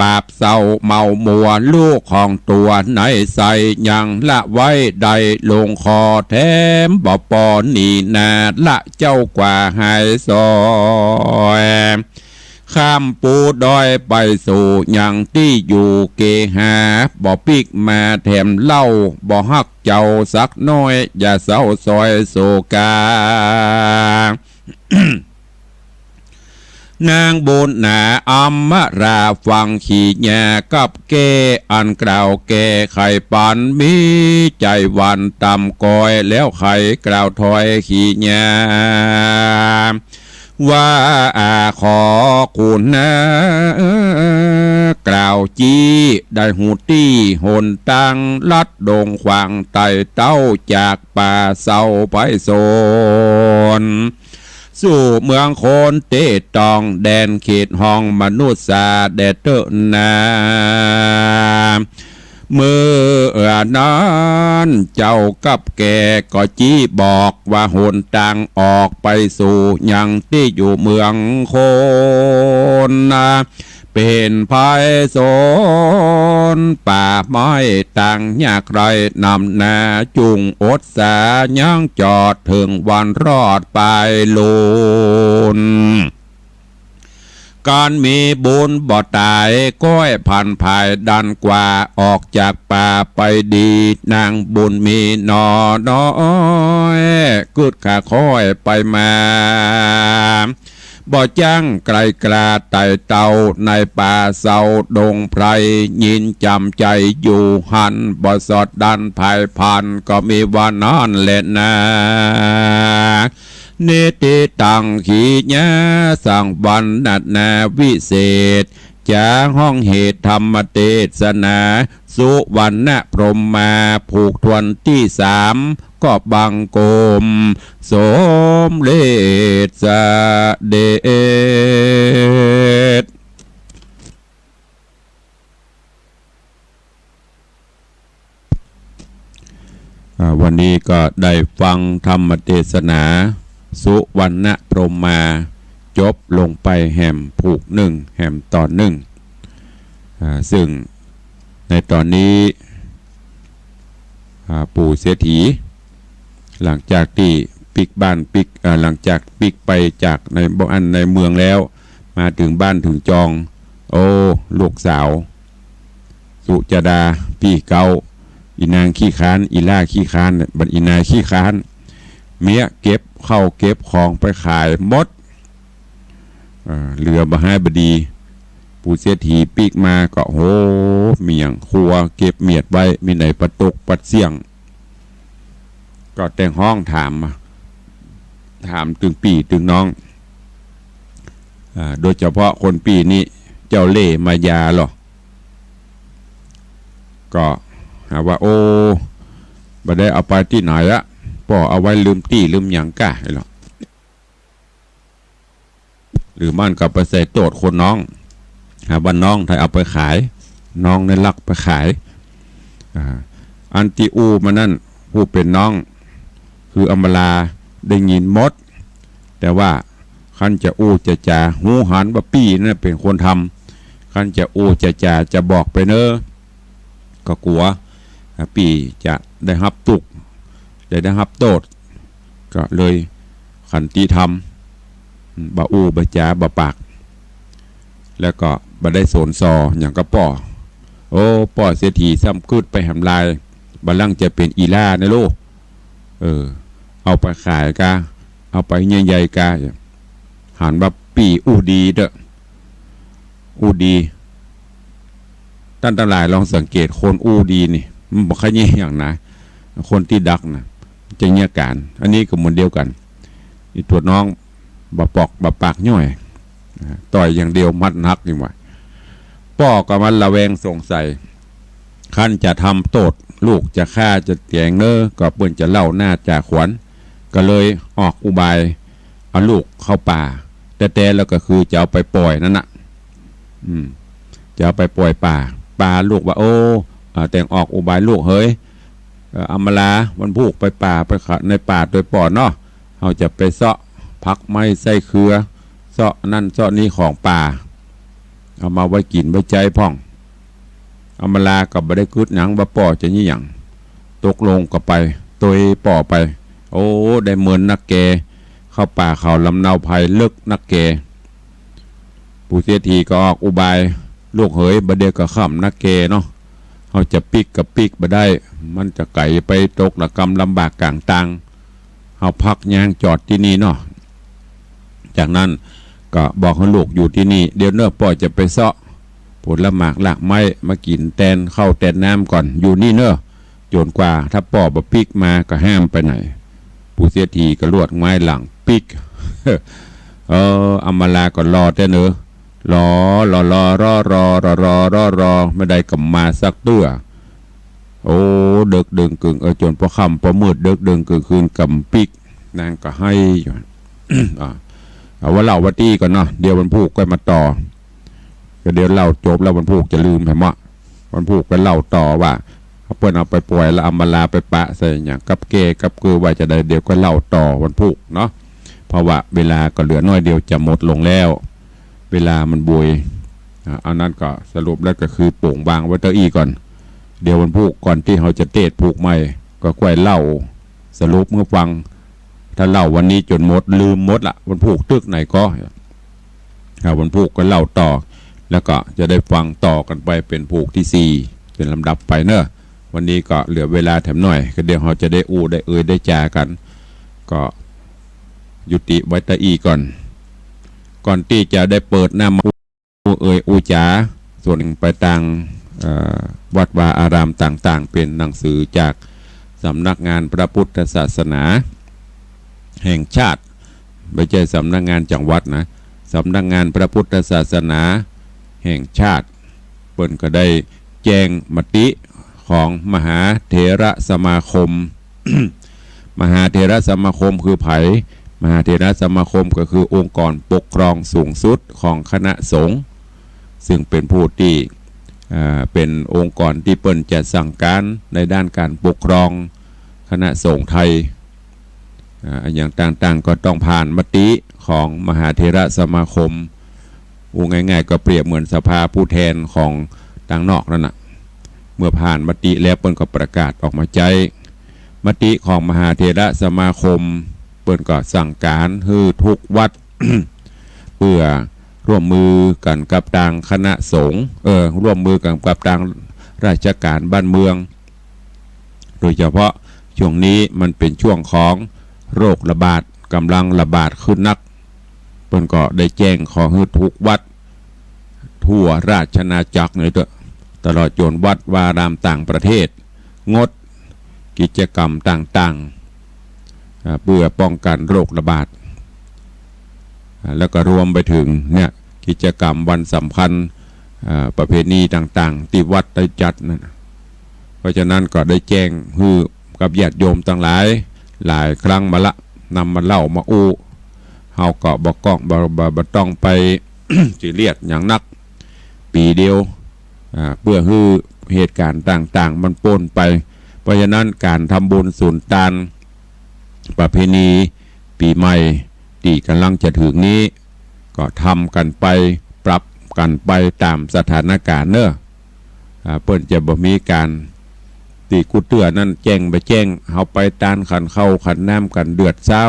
บาปเศร้าเมามัว ลูกของตั๋วในใส้ยังละไว้ได้ลงคอ แถมบ่ปอหนีหน้า ละเจ้ากว่าหายสอย ข้ามปูดอยไปสู่ยังตี้อยู่เกหา บ่ปิ๊กมาแถมเล่า บ่ฮักเจ้าสักน้อย อย่าเศร้าซอยโศกา นางบุญหนาอำมาราฟังขีญากับแก้ อันกล่าวแก้ไขปัน มีใจ๋หวั่นต่ำก้อย แล้วไขกล่าวถ้อยขีญา ว่าอาขอคุณนะ กล่าวจี้ได้ฮู้ตี้หนตาง ลัดดงขวางไต่เต้า จากป่าเศร้าไปสน สู่เมืองคนเตต้อง แดนเขตห้องมนุษย์สาแดดเต๊อะนา เมื่อนั้นเจ้ากับแก้ก็จี้บอกว่าหนตางออกไปสู่ยังตี้อยู่เมืองคน เป๋นไพศาลป่าไม้ตางยากไร้นำนา จุ่งอดสายังจอดเถิงวันรอดปายลุน การมีบุญบ่ต๋าย ก้อยผันผายดันกว่า ออกจากป่าไปดี นางบุญมีหน่อน้อย กึ๊ดขาค่อยไปมา บ่จั้งไกลกล้าไต่เต้า ในป่าเศร้าดงไพร ยินจ๋ำใจ๋อยู่หั้น บ่สอดดันผายผัน ก็มีว่านั้นแลนา นิติตังขีญาสังวรรณนาวิเศษ จ๋าฮ้องเหตุธรรมเตสนา สุวรรณพรหมมาผูกถ้วนตี้สาม ก็บังคมสมเร็จเสด็จ อ่า วันนี้ก็ได้ฟังธรรมเตสนาสุวรรณพรหมมา จบลงไปแหมผูกนึ่ง แหมต๋อนนึ่ง อ่า ซึ่งในต๋อนนี้ อ่า ปู่เศรษฐี หลังจากตี้ปิ๊กบ้านปิ๊ก อ่า หลังจากปิ๊กไปจากในบ้านในเมืองแล้ว มาเถิงบ้านเถิงจอง โอ้ ลูกสาว สุจดา ปี้เก๊า อี่นางขี้ค้าน อี่หล้าขี้ค้านเนี่ย บัดอี่นางขี้ค้าน เมียเก็บเข้าเก็บของไปขายหมด เอ่อ เหลือบ่ฮ้ายบ่ดี ปู่เศรษฐีปิ๊กมาก็ โห เมียงครัวเก็บเมียดไว้ มีไหนปะตกปัดเสี้ยง ก็แต่งฮ้องถาม ถามตึงปี้ตึงน้อง อ่า โดยเฉพาะคนปี้นี้เจ้าเล่ห์มายาลอ ก็หาว่า โอ้ บ่ได้เอาไปตี้ไหนอะ ป้อเอาไว้ลืมตี้ลืมหยังก้า ไอ้ลอ หรือมันก็ไปใส่โต้ษคนน้อง หาว่าน้องไทเอาไปขาย น้องในลักไปขาย อ่า อันตี้อู้มานั้น ผู้เป๋นน้อง คืออำมาลาได้ยินหมด แต่ว่าคันจะอู้จะจ๋า ฮู้หันว่าปี้นั้นเป๋นคนทำ คันจะอู้จะจ๋าจะบอกไปเน้อ ก็กั๋ว อ่า ปี้จะได้ฮับตุ๊กข์ จะได้ฮับโต้ษ ก็เลยขันติธรรม บ่อู้บ่จ๋าบ่ปาก แล้วก็บ่ได้สนซอหยังกับป้อ โอ้ ป้อเศรษฐีซ้ำกึ๊ดไปแหมลาย บ่าลังจะเป๋นอีล่านะลูก เออ เอาไปขายกา เอาไปใหญ่ๆกา หันว่าปี้อู้ดีเต๊อะ อู้ดี ต้านตังหลายลองสังเกตคนอู้ดีนี่ มันบ่ค่อยเยียะหยังนะ คนตี้ดักนะ จะเยียะก๋าน อันนี้ก็เหมือนเดียวกั๋น อีตั๋วน้องบ่ปอกบ่ปากย่อย อ่า ต่อยอย่างเดียวมัดหนักยิ่งว่า ป้อก็มันระแวงสงสัย คันจะทำโต้ษลูกจะฆ่าจะแตงเน้อ ก็เปิ้นจะเล่าหน้าจ่าขวัญ ก็เลยออกอุบายเอาลูกเข้าป่า แต๊ๆ แล้วก็คือจะเอาไปป่อยนั่นน่ะ อืม จะเอาไปป่อยป่า ป่าลูกว่า โอ้ อ่า แต่งออกอุบายลูกเหย เอ่อ อำมาลา วันพูกไปป่า ไปขะ ในป่าตวยป้อเนาะ เฮาจะไปเซาะผักไม้ไส้เครือ เซาะนั่นเซาะนี่ของป่า เอามาไว้กิ๋นไว้ใจ๊พ่อง อำมาลาก็บ่ได้กึ๊ดหยังว่าป้อจะเยียะหยัง ตกลงก็ไป ตวยป้อไป โอ้ ได้เมินนักแก เข้าป่าเขาลำเนาไพรเลิกนักแก ปู่เศรษฐีก็ออกอุบาย ลูกเหย บ่าเดี่ยวก็ค่ำนักแกเนาะ เฮาจะปิ๊กก็ปิ๊กบ่ได้ มันจะไก๋ไปตกระกำลำบากก๋างตาง เฮาพักยางจอดตี้นี่เนาะ จากนั้นก็บอกหื้อลูกอยู่ตี้นี่ เดี๋ยวเน้อป้อจะไปเซาะผลหมากรากไม้มากิ๋นแตนข้าวแตนน้ำก่อน อยู่นี่เน้อ จ๋นกว่าถ้าป้อบ่ปิ๊กมาก็ห้ามไปไหน ปู่เศรษฐีก็ลวดไม้หลังปิ๊ก เออ อำมาลาก็รอแต๊เน้อ รอ รอ รอ รอ บ่ได้ก็มาสักเตื้อ โอ้ เดิ็กเดิ่งเกิ่ง เออ จ๋นปอค่ำปอมืด เดิ็กเดิ่งเกิ่งคืนก่ำปิ๊ก นางก็ไห้อยู่ อ่า เอาว่าเล่าว่าตี้ก่อนเนาะ เดี๋ยววันพูกก็มาต่อ ก็เดี๋ยวเล่าจบแล้ววันพูกจะลืมแหมวะ วันพูกก็เล่าต่อว่า เปิ้นเอาไปป่อยแล้วอำมาลาไปปะใส่หยังกับแก้กับเกือว่าจะใด เดี๋ยวก็เล่าต่อวันพูกเนาะ เพราะว่าเวลาก็เหลือน้อยเดียวจะหมดลงแล้ว เวลามันบวย อ่า อันนั้นก็สรุปแล้วก็คือโป่งวางไว้เต้าอี้ก่อน เดี๋ยววันพูกก่อนตี้เฮาจะเตสน์พูกใหม่ ก็ก้อยเล่าสรุปหื้อฟัง ถ้าเล่าวันนี้จ๋นหมดลืมหมดละ วันพูกตึกไหนก็ อ่า วันพูกก็เล่าต่อ แล้วก็จะได้ฟังต่อกั๋นไปเป๋นพูกตี้สี่ เป๋นลำดับไปเนาะ วันนี้ก็เหลือเวลาแถมหน่อย ก็เดี๋ยวเฮาจะได้อู้ได้เอ่ยได้จ๋ากั๋น ก็ยุติไว้เต้าอี้ก่อน ก่อนตี้จะได้เปิดหน้ามา อู้เอ่ยอู้จ๋า ส่วนไปตาง เอ่อ วัดวาอารามต่างๆ เป๋นหนังสือจากสำนักงานพระพุทธศาสนาแห่งชาติ บ่ใจ้สำนักงานจังหวัดนะ สำนักงานพระพุทธศาสนาแห่งชาติ เปิ้นก็ได้แจ้งมติของมหาเถรสมาคม มหาเถรสมาคมคือใผ มหาเถรสมาคมก็คือองค์กรปกครองสูงสุดของคณะสงฆ์ ซึ่งเป๋นผู้ตี้ อ่า เป๋นองค์กรตี้เปิ้นจะสั่งก๋านในด้านก๋านปกครองคณะสงฆ์ไทย อ่า อะหยังต่างๆ ก็ต้องผ่านมติของมหาเถรสมาคม อู้ง่ายๆ ก็เปรียบเหมือนสภาผู้แทนของตางนอกนั่นน่ะ เมื่อผ่านมติแล้วเปิ้นก็ประกาศออกมาใจ๊ มติของมหาเถรสมาคม เปิ้นก็สั่งก๋านหื้อทุกวัด เปื้อร่วมมือกั๋นกับตางคณะสงฆ์ เออ ร่วมมือกั๋นกับตางราชก๋านบ้านเมือง โดยเฉพาะช่วงนี้มันเป๋นช่วงของโรคระบาด ก๋ำลังระบาดขึ้นนัก เปิ้นก็ได้แจ้งขอหื้อทุกวัดทั่วราชอาณาจักรนี่เต๊อะ ตลอดจ๋นวัดวาอารามต่างประเทศ งดกิจกรรมต่างๆ อ่า เปื้อป้องกั๋นโรคระบาด อ่า แล้วก็รวมไปเถิงเนี่ย กิจกรรมวันสำคัญ อ่า ประเพณีต่างๆ ตี้วัดได้จัดนั้น เพราะฉะนั้นก็ได้แจ้งหื้อกับญาติโยมตังหลาย หลายครั้งมาละ นำมาเล่ามาอู้ เฮาก็บ่ก้อง บ่ บ่ บ่ต้องไป ซีเรียสหยังนัก ปี๋เดียว อ่า เปื้อหื้อเหตุก๋ารณ์ต่างๆ มันป๊นไป เพราะฉะนั้นก๋านทำบุญสุนตาน ประเพณีปี๋ใหม่ตี้ก่ำลังจะเถิงนี้ ก็ทำกั๋นไป ปรับกั๋นไปต๋ามสถานก๋ารณ์เนาะ อ่า เปิ้นจะบ่มีก๋านตี้กู้เตื้อนั้นแจ้งบ่แจ้ง เฮาไปตานขันข้าวขันน้ำกั๋นเดือดเศร้า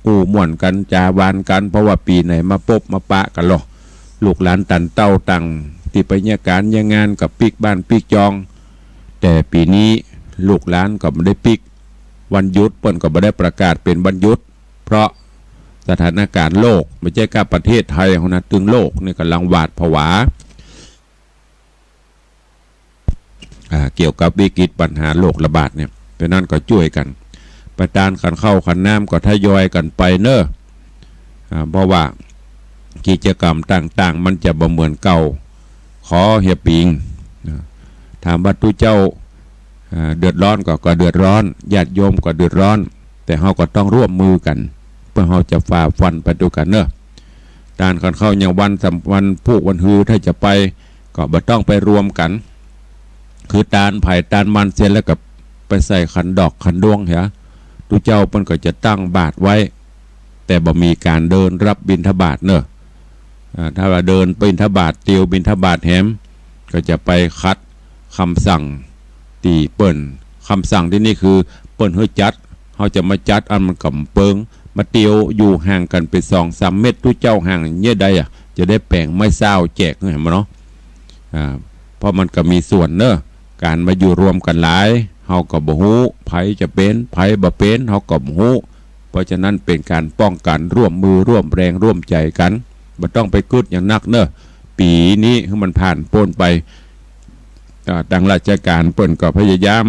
อู้ม่วนกั๋น จ๋าหวานกั๋น เพราะว่าปี๋ไหนมาปบมาปะกั๋นลอ ลูกหลานตันเต้าตังตี้ไปเยียะก๋านเยียะงานก็ปิ๊กบ้านปิ๊กจอง แต่ปี๋นี้ลูกหลานก็บ่ได้ปิ๊ก วันหยุดเปิ้นก็บ่ได้ประกาศเป๋นวันหยุด เพราะสถานก๋ารณ์โลก บ่ใจ้ก้าประเทศไทยเฮานะ ตึงโลกนี่ก่ำลังหวาดผวา อ่า เกี่ยวกับวิกฤตปัญหาโรคระบาดเนี่ย เพราะนั้นก็จ้วยกั๋น ไปตานขันข้าวขันน้ำก็ทยอยกั๋นไปเนาะ อ่า เพราะว่ากิจกรรมต่างๆ มันจะบ่เหมือนเก่า ขอเหียปิง อ่า ถามว่าตุ๊เจ้า อ่า เดือดร้อนก็ ก็เดือดร้อน ญาติโยมก็เดือดร้อน แต่เฮาก็ต้องร่วมมือกั๋น เปื้อเฮาจะฝ่าฟันไปตวยกั๋นเนาะ ตานขันข้าวยังวันสำ วันพูกวันฮือ ถ้าจะไป ก็บ่ต้องไปรวมกั๋น คือตานใผตานมันเสียแล้วก็ไปใส่ขันดอกขันดวงเหีย ตุ๊เจ้าเปิ้นก็จะตั้งบาตรไว้ แต่บ่มีก๋านเดินรับบิณฑบาตเนาะ อ่า ถ้าว่าเดินบิณฑบาต เตียวบิณฑบาตแหม ก็จะไปขัดกำสั่งตี้เปิ้น กำสั่งตี้นี่คือเปิ้นหื้อจัด เฮาจะมาจัดอันมันก่ำเปิง มาเตียวอยู่ห่างกั๋นเป๋นสองสามเมตร ตุ๊เจ้าห่างเยียะใดอะ จะได้แป๋งไม้ซาวแจกหื้อหั้นบ่เนาะ อ่า เพราะมันก็มีส่วนเนาะ ก๋านมาอยู่รวมกั๋นหลาย เฮาก็บ่ฮู้ ใผจะเป๋น ใผบ่เป๋น เฮาก็บ่ฮู้ เพราะฉะนั้นเป๋นก๋านป้องกั๋น ร่วมมือร่วมแรงร่วมใจ๋กั๋น บ่ต้องไปกึ๊ดหยังนักเนาะ ปี๋นี้หื้อมันผ่านป๊นไป อ่า ตางราชก๋านเปิ้นก็พยายาม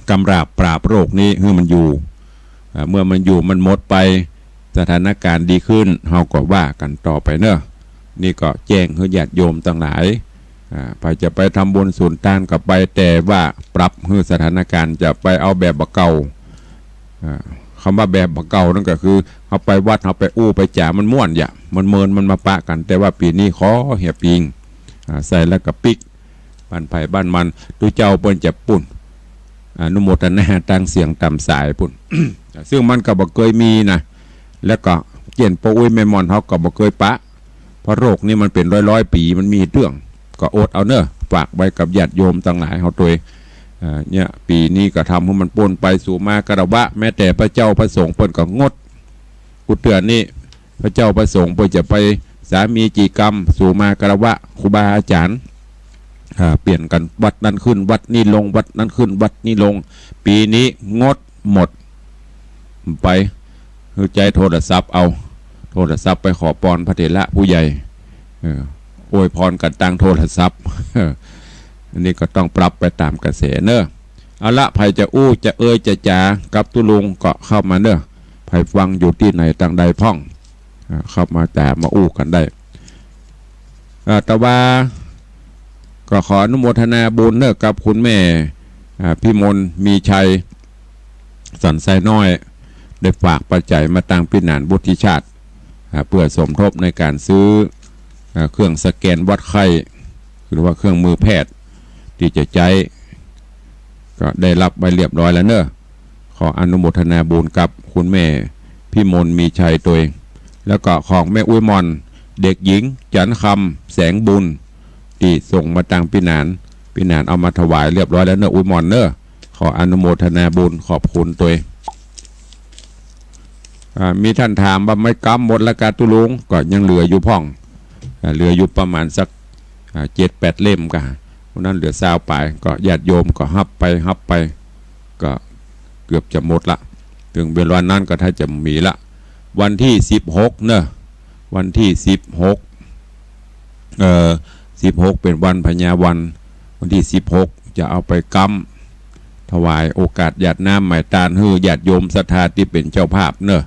กำราบปราบโรคนี้หื้อมันอยู่ อ่า เมื่อมันอยู่มันหมดไป สถานก๋ารณ์ดีขึ้น เฮาก็ว่ากั๋นต่อไปเนาะ นี่ก็แจ้งหื้อญาติโยมตังหลาย อ่า ใผจะไปทำบุญสุนตานก็ไป แต่ว่าปรับหื้อสถานก๋ารณ์ จะไปเอาแบบบ่าเก่า อ่า กำว่าแบบบ่าเก่านั้นก็คือ เฮาไปวัด เฮาไปอู้ไปจ๋า มันม่วนเยียะ มันเมิน มันมาปะกั๋น แต่ว่าปี๋นี้ขอเหียปิง อ่า ใส่แล้วก็ปิ๊ก บ้านใผบ้านมัน ตุ๊เจ้าเปิ้นจะปู๊น อนุโมทนาตางเสียงต๋ามสายปู๊น ซึ่งมันก็บ่เกยมีนะ แล้วก็เจียนป้ออุ๊ยแม่หม่อนเฮาก็บ่เกยปะ เพราะโรคนี้มันเป๋นร้อยๆ ปี๋ มันมีเตื้อง ก็อดเอาเนาะ ฝากไว้กับญาติโยมตังหลายเฮาตวย เอ่อ เนี่ย ปี๋นี้ก็ทำหื้อมันป๊นไป สูมาคารวะ แม้แต่พระเจ้าพระสงฆ์เปิ้นก็งด กู้เตื้อนี้ พระเจ้าพระสงฆ์เปิ้นจะไปสามีจิกรรม สูมาคารวะครูบาอาจ๋ารย์ อ่า เปลี่ยนกั๋น วัดนั้นขึ้นวัดนี้ลง วัดนั้นขึ้นวัดนี้ลง ปี๋นี้งดหมด ไป หื้อใจ๊โทรศัพท์เอา โทรศัพท์ไปขอปอนพระเถระผู้ใหญ่ เออ อวยพรกั๋นตางโทรศัพท์ อันนี้ก็ต้องปรับไปต๋ามกระแสเนาะ เอาละ ใผจะอู้จะเอยจะจ๋ากับตุ๊ลุงก็เข้ามาเนาะ ใผฟังอยู่ตี้ไหนตางใดพ่อง อ่า เข้ามาจ๋ามาอู้กั๋นได้ อ่า แต่ว่าก็ขออนุโมทนาบุญเนาะกับคุณแม่ อ่า พิมลมีชัย สันทรายน้อย ได้ฝากปัจจัยมาตางปี้หนานวุฒิชาติ อ่า เปื้อสมทบในก๋านซื้อ อ่า เครื่องสแกนวัดไข้ หรือว่าเครื่องมือแพทย์ตี้จะใจ๊ ก็ได้ฮับไว้เรียบร้อยแล้วเนาะ ขออนุโมทนาบุญกับคุณแม่พิมลมีชัยตวย แล้วก็ของแม่อุ๊ยหม่อน เด็กหญิงจันทร์คำแสงบุญ ตี้ส่งมาตางปี้หนาน ปี้หนานเอามาถวายเรียบร้อยแล้วเนาะ อุ๊ยหม่อนเนาะ ขออนุโมทนาบุญขอบคุณตวย อ่า มีท่านถามว่าไม้กำหมดแล้วกาตุ๊ลุง ก็ยังเหลืออยู่พ่อง อ่า เหลืออยู่ประมาณสัก อ่า เจ็ดแปดเล่มกา เพราะนั้นเหลือซาวป๋าย ก็ญาติโยมก็ฮับไป ฮับไป ก็เกือบจะหมดละ เถิงเวลานั้นก็ถ้าจะมีละ วันตี้สิบหกเนาะ วันตี้สิบหก เอ่อ สิบหกเป๋นวันพญาวัน วันตี้สิบหกจะเอาไปกำ ถวายโอกาสหยาดน้ำไหม้ตานหื้อญาติโยมศรัทธาตี้เป๋นเจ้าภาพเนาะ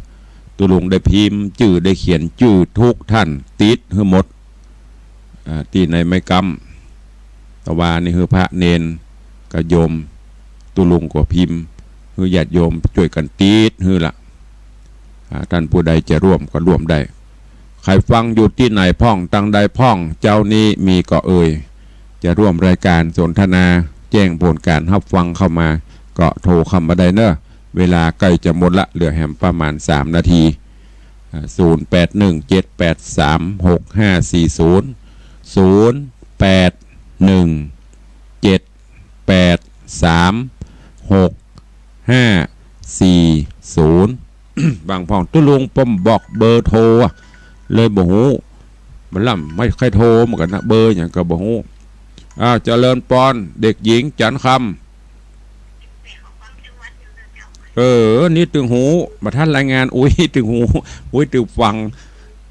ตุ๊ลุงได้พิมพ์จื้อ ได้เขียนจื้อทุกท่าน ติดหื้อหมด อ่า ตี้ในไม้กำ ตะวานี่หื้อพระเณรกับโยมตุ๊ลุงก็พิมพ์ หื้อญาติโยมจ้วยกั๋นติดหื้อละ อ่า ท่านผู้ใดจะร่วมก็ร่วมได้ ใผฟังอยู่ตี้ไหนพ่อง ตางใดพ่อง เจ๊านี้มีก่อเอ่ย จะร่วมรายก๋านสนทนา แจ้งผลก๋านฮับฟังเข้ามา ก็โทรเข้ามาได้เนาะ เวลาใก้จะหมดละ เหลือแหมประมาณสามนาที อ่า ศูนย์แปดหนึ่งเจ็ดแปดสามหกห้าสี่ศูนย์ ศูนย์แปดหนึ่งเจ็ดแปดสามหกห้าสี่ศูนย์ บางพ่องตุ๊ลุงป้อมบอกเบอร์โทรอะ เลยบ่ฮู้ บ่าล่ำไม่ใค่โทรเหมือนกั๋นนะ เบอร์หยังก็บ่ฮู้ อ้าว เจริญปอน เด็กหญิงจันทร์คำ เออ นี่ตึงฮู้ บ่ทันรายงานอุ๊ย ตึงฮู้ อุ๊ย ตึงฟัง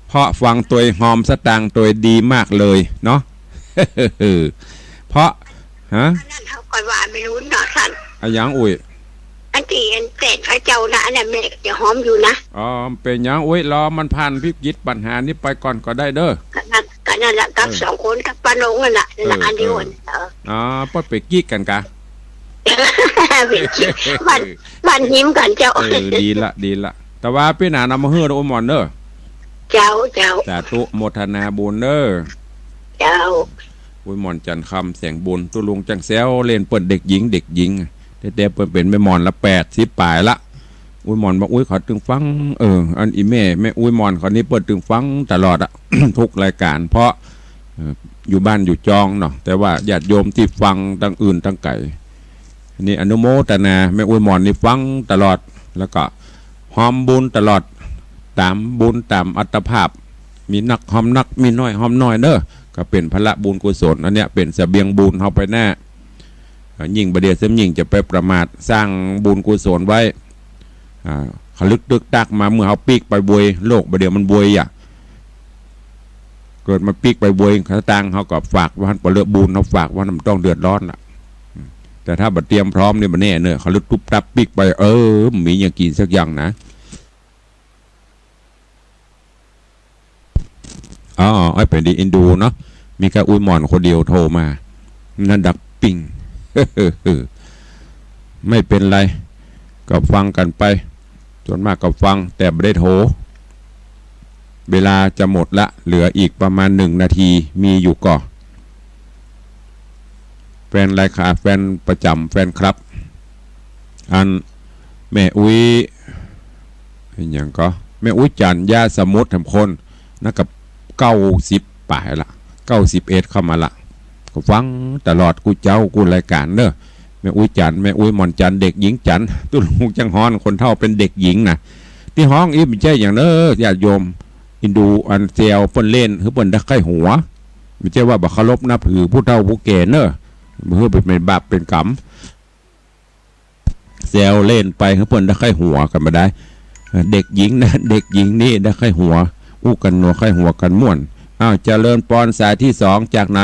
เพราะฟังตวยฮอมสตางค์ตวยดีมากเลยเนาะ เพราะ ฮะ อันนั้นเขาก็ว่าไม่รู้เนาะท่าน อะหยังอุ๊ย อันตี้อันแสนพระเจ้านะ อันนั้นแม่จะฮอมอยู่นะ อ๋อ เป๋นหยังอุ๊ย รอมันผ่านวิกฤตปัญหานี้ไปก่อนก็ได้เด้อ ก็นั่น ก็นั่นแหละ กับ เออ สองคนกับป้านงนั่นน่ะ นั่นน่ะ เออ อันเดียวกั๋น เออ เออ อ๋อ ป้อไปกี้กั๋นกะ เป๋นกี้ บ้าน บ้านหิมกั๋นเจ้า เออ ดีละ ดีละ แต่ว่าปี๋หน้าเอามาหื้อนะอุ๊ยหม่อนเด้อ เจ้า เจ้า สาธุ โมทนาบุญเด้อ เจ้า อุ๊ยหม่อนจันทร์คำ แสงบุญ ตุ๊ลุงจังแซวเล่นเปิ้นเด็กหญิง เด็กหญิง แต่ แต่เปิ้นเป๋นแม่หม่อนละแปดสิบป๋ายละ อุ๊ยหม่อนบอกอุ๊ย เขาตึงฟัง เออ อันอี่แม่ แม่อุ๊ยหม่อนเขานี่เปิ้นตึงฟังตลอดอะ ทุกรายก๋าน เพราะ เอ่อ อยู่บ้านอยู่จองเนาะ แต่ว่าญาติโยมตี้ฟังตังอื่นตังไก๋ นี่อนุโมทนา แม่อุ๊ยหม่อนนี่ฟังตลอด แล้วก็ฮอมบุญตลอด ต๋ามบุญต๋ามอัตภาพ มีนักฮอมนัก มีน้อยฮอมน้อยเนาะ ก็เป๋นผละบุญกุศล อันเนี้ยเป๋นเสบียงบุญเฮาไปหน้า เอ่อ ยิ่งบ่าเดี่ยวเสียยิ่งจะไปประมาท สร้างบุญกุศลไว้ อ่า เขาลึกตึกตักมา เมื่อเฮาปิ๊กไปบวย โลกบ่าเดี่ยวมันบวยอะ เกิดมาปิ๊กไปบวย สตางค์เฮาก็ฝากไว้หั้น บ่าเดี่ยวบุญเฮาฝากไว้หั้น มันต้องเดือดร้อนละ อืม แต่ถ้าบ่เตรียมพร้อมนี่บ่แน่เนาะ เขาลึกตุ๊บตับปิ๊กไป เออ มีหยังกิ๋นสักอย่างนะ อ๋อ ไอ้เป๋นดีอินดูเนาะ มีแค่อุ๊ยหม่อนคนเดียวโทรมา นั่นดักปิ้ง ไม่เป็นไร ก็ฟังกั๋นไป ส่วนมากก็ฟัง แต่บ่ได้โทร เวลาจะหมดละ เหลืออีกประมาณหนึ่งนาที มีอยู่ก่อ แฟนรายการ แฟนประจ๋ำ แฟนคลับ อันแม่อุ๊ย อะหยังก็ แม่อุ๊ยจันทร์ ยาสมุทรแหมคน นั่นก็เก้าสิบป๋ายละ เก้าสิบเอ็ดเข้ามาละ ก็ฟังตลอดกู้เจ๊ากู้รายก๋านเนาะ แม่อุ๊ยจันทร์ แม่อุ๊ยหม่อนจันทร์ เด็กหญิงจันทร์ ตุ๊ลุงจังฮ้อน คนเฒ่าเป๋นเด็กหญิงนะ ตี้ฮ้องอี้บ่ใจ้หยังเนาะ ญาติโยม อินดูอันแซวเปิ้นเล่น หื้อเปิ้นได้ใค่หัว บ่ใจ้ว่าบ่เคารพนับถือผู้เฒ่าผู้แก่เนาะ บ่หื้อเป๋นบาปเป๋นก๋รรม แซวเล่นไป หื้อเปิ้นได้ใค่หัวกั๋นบ่ได้ เด็กหญิงนะ เด็กหญิงนี่ได้ใค่หัว อู้กั๋นหนัวใค่หัวกั๋นม่วน อ้าว เจริญปอน สายตี้สองจากไหน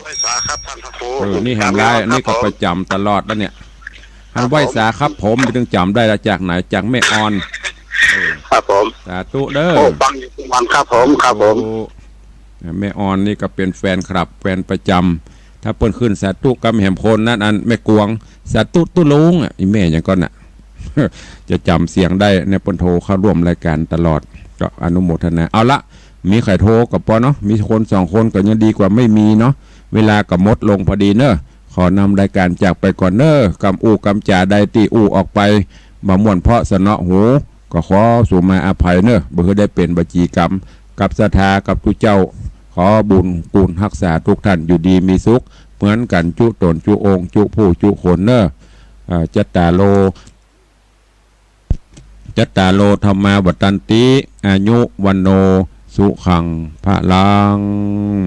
ไหว้สาครับท่านพระครู เออ นี่แหมลาย ครับ นี่ก็ประจ๋ำตลอดแล้วเนี่ย ครับ อันไหว้สาครับผม ผม นี่ตึงจ๋ำได้ละ จากไหน จากแม่ออน เออ ครับผม สาธุเด้อ โอ้ ฟังอยู่ทุกวันครับผม ครับผม โอ้ แม่ออนนี่ก็เป๋นแฟนคลับ แฟนประจ๋ำ ถ้าเปิ้นขึ้นสาธุกำแหมคนนั้น อันแม่กวง สาธุตุ๊ลุงอะ อีแม่หยังก่อน่ะ จะจ๋ำเสียงได้เนี่ย เปิ้นโทรเข้าร่วมรายก๋านตลอด ก็อนุโมทนา เอาละ มีใผโทรก็ปอเนาะ มีคนสองคนก็ยังดีกว่าไม่มีเนาะ เวลาก็หมดลงพอดีเนาะ ขอนำรายก๋านจากไปก่อนเนาะ กำอู้กำจ๋าใดตี้อู้ออกไป บ่ม่วนเพราะสนอหู ก็ขอสุมาอภัยเนาะ บ่หื้อได้เป๋นวจีกรรม กับศรัทธากับตุ๊เจ้า ขอบุญกุศลฮักษาทุกท่านอยู่ดีมีสุข เหมือนกั๋นจุ๊ต๋นจุ๊องค์จุ๊ผู้จุ๊คนเนาะ อ่า จัตตาโร จัตตาโร ธัมมา วัฑฒันติ อายุ วัณโณ สุขัง พลัง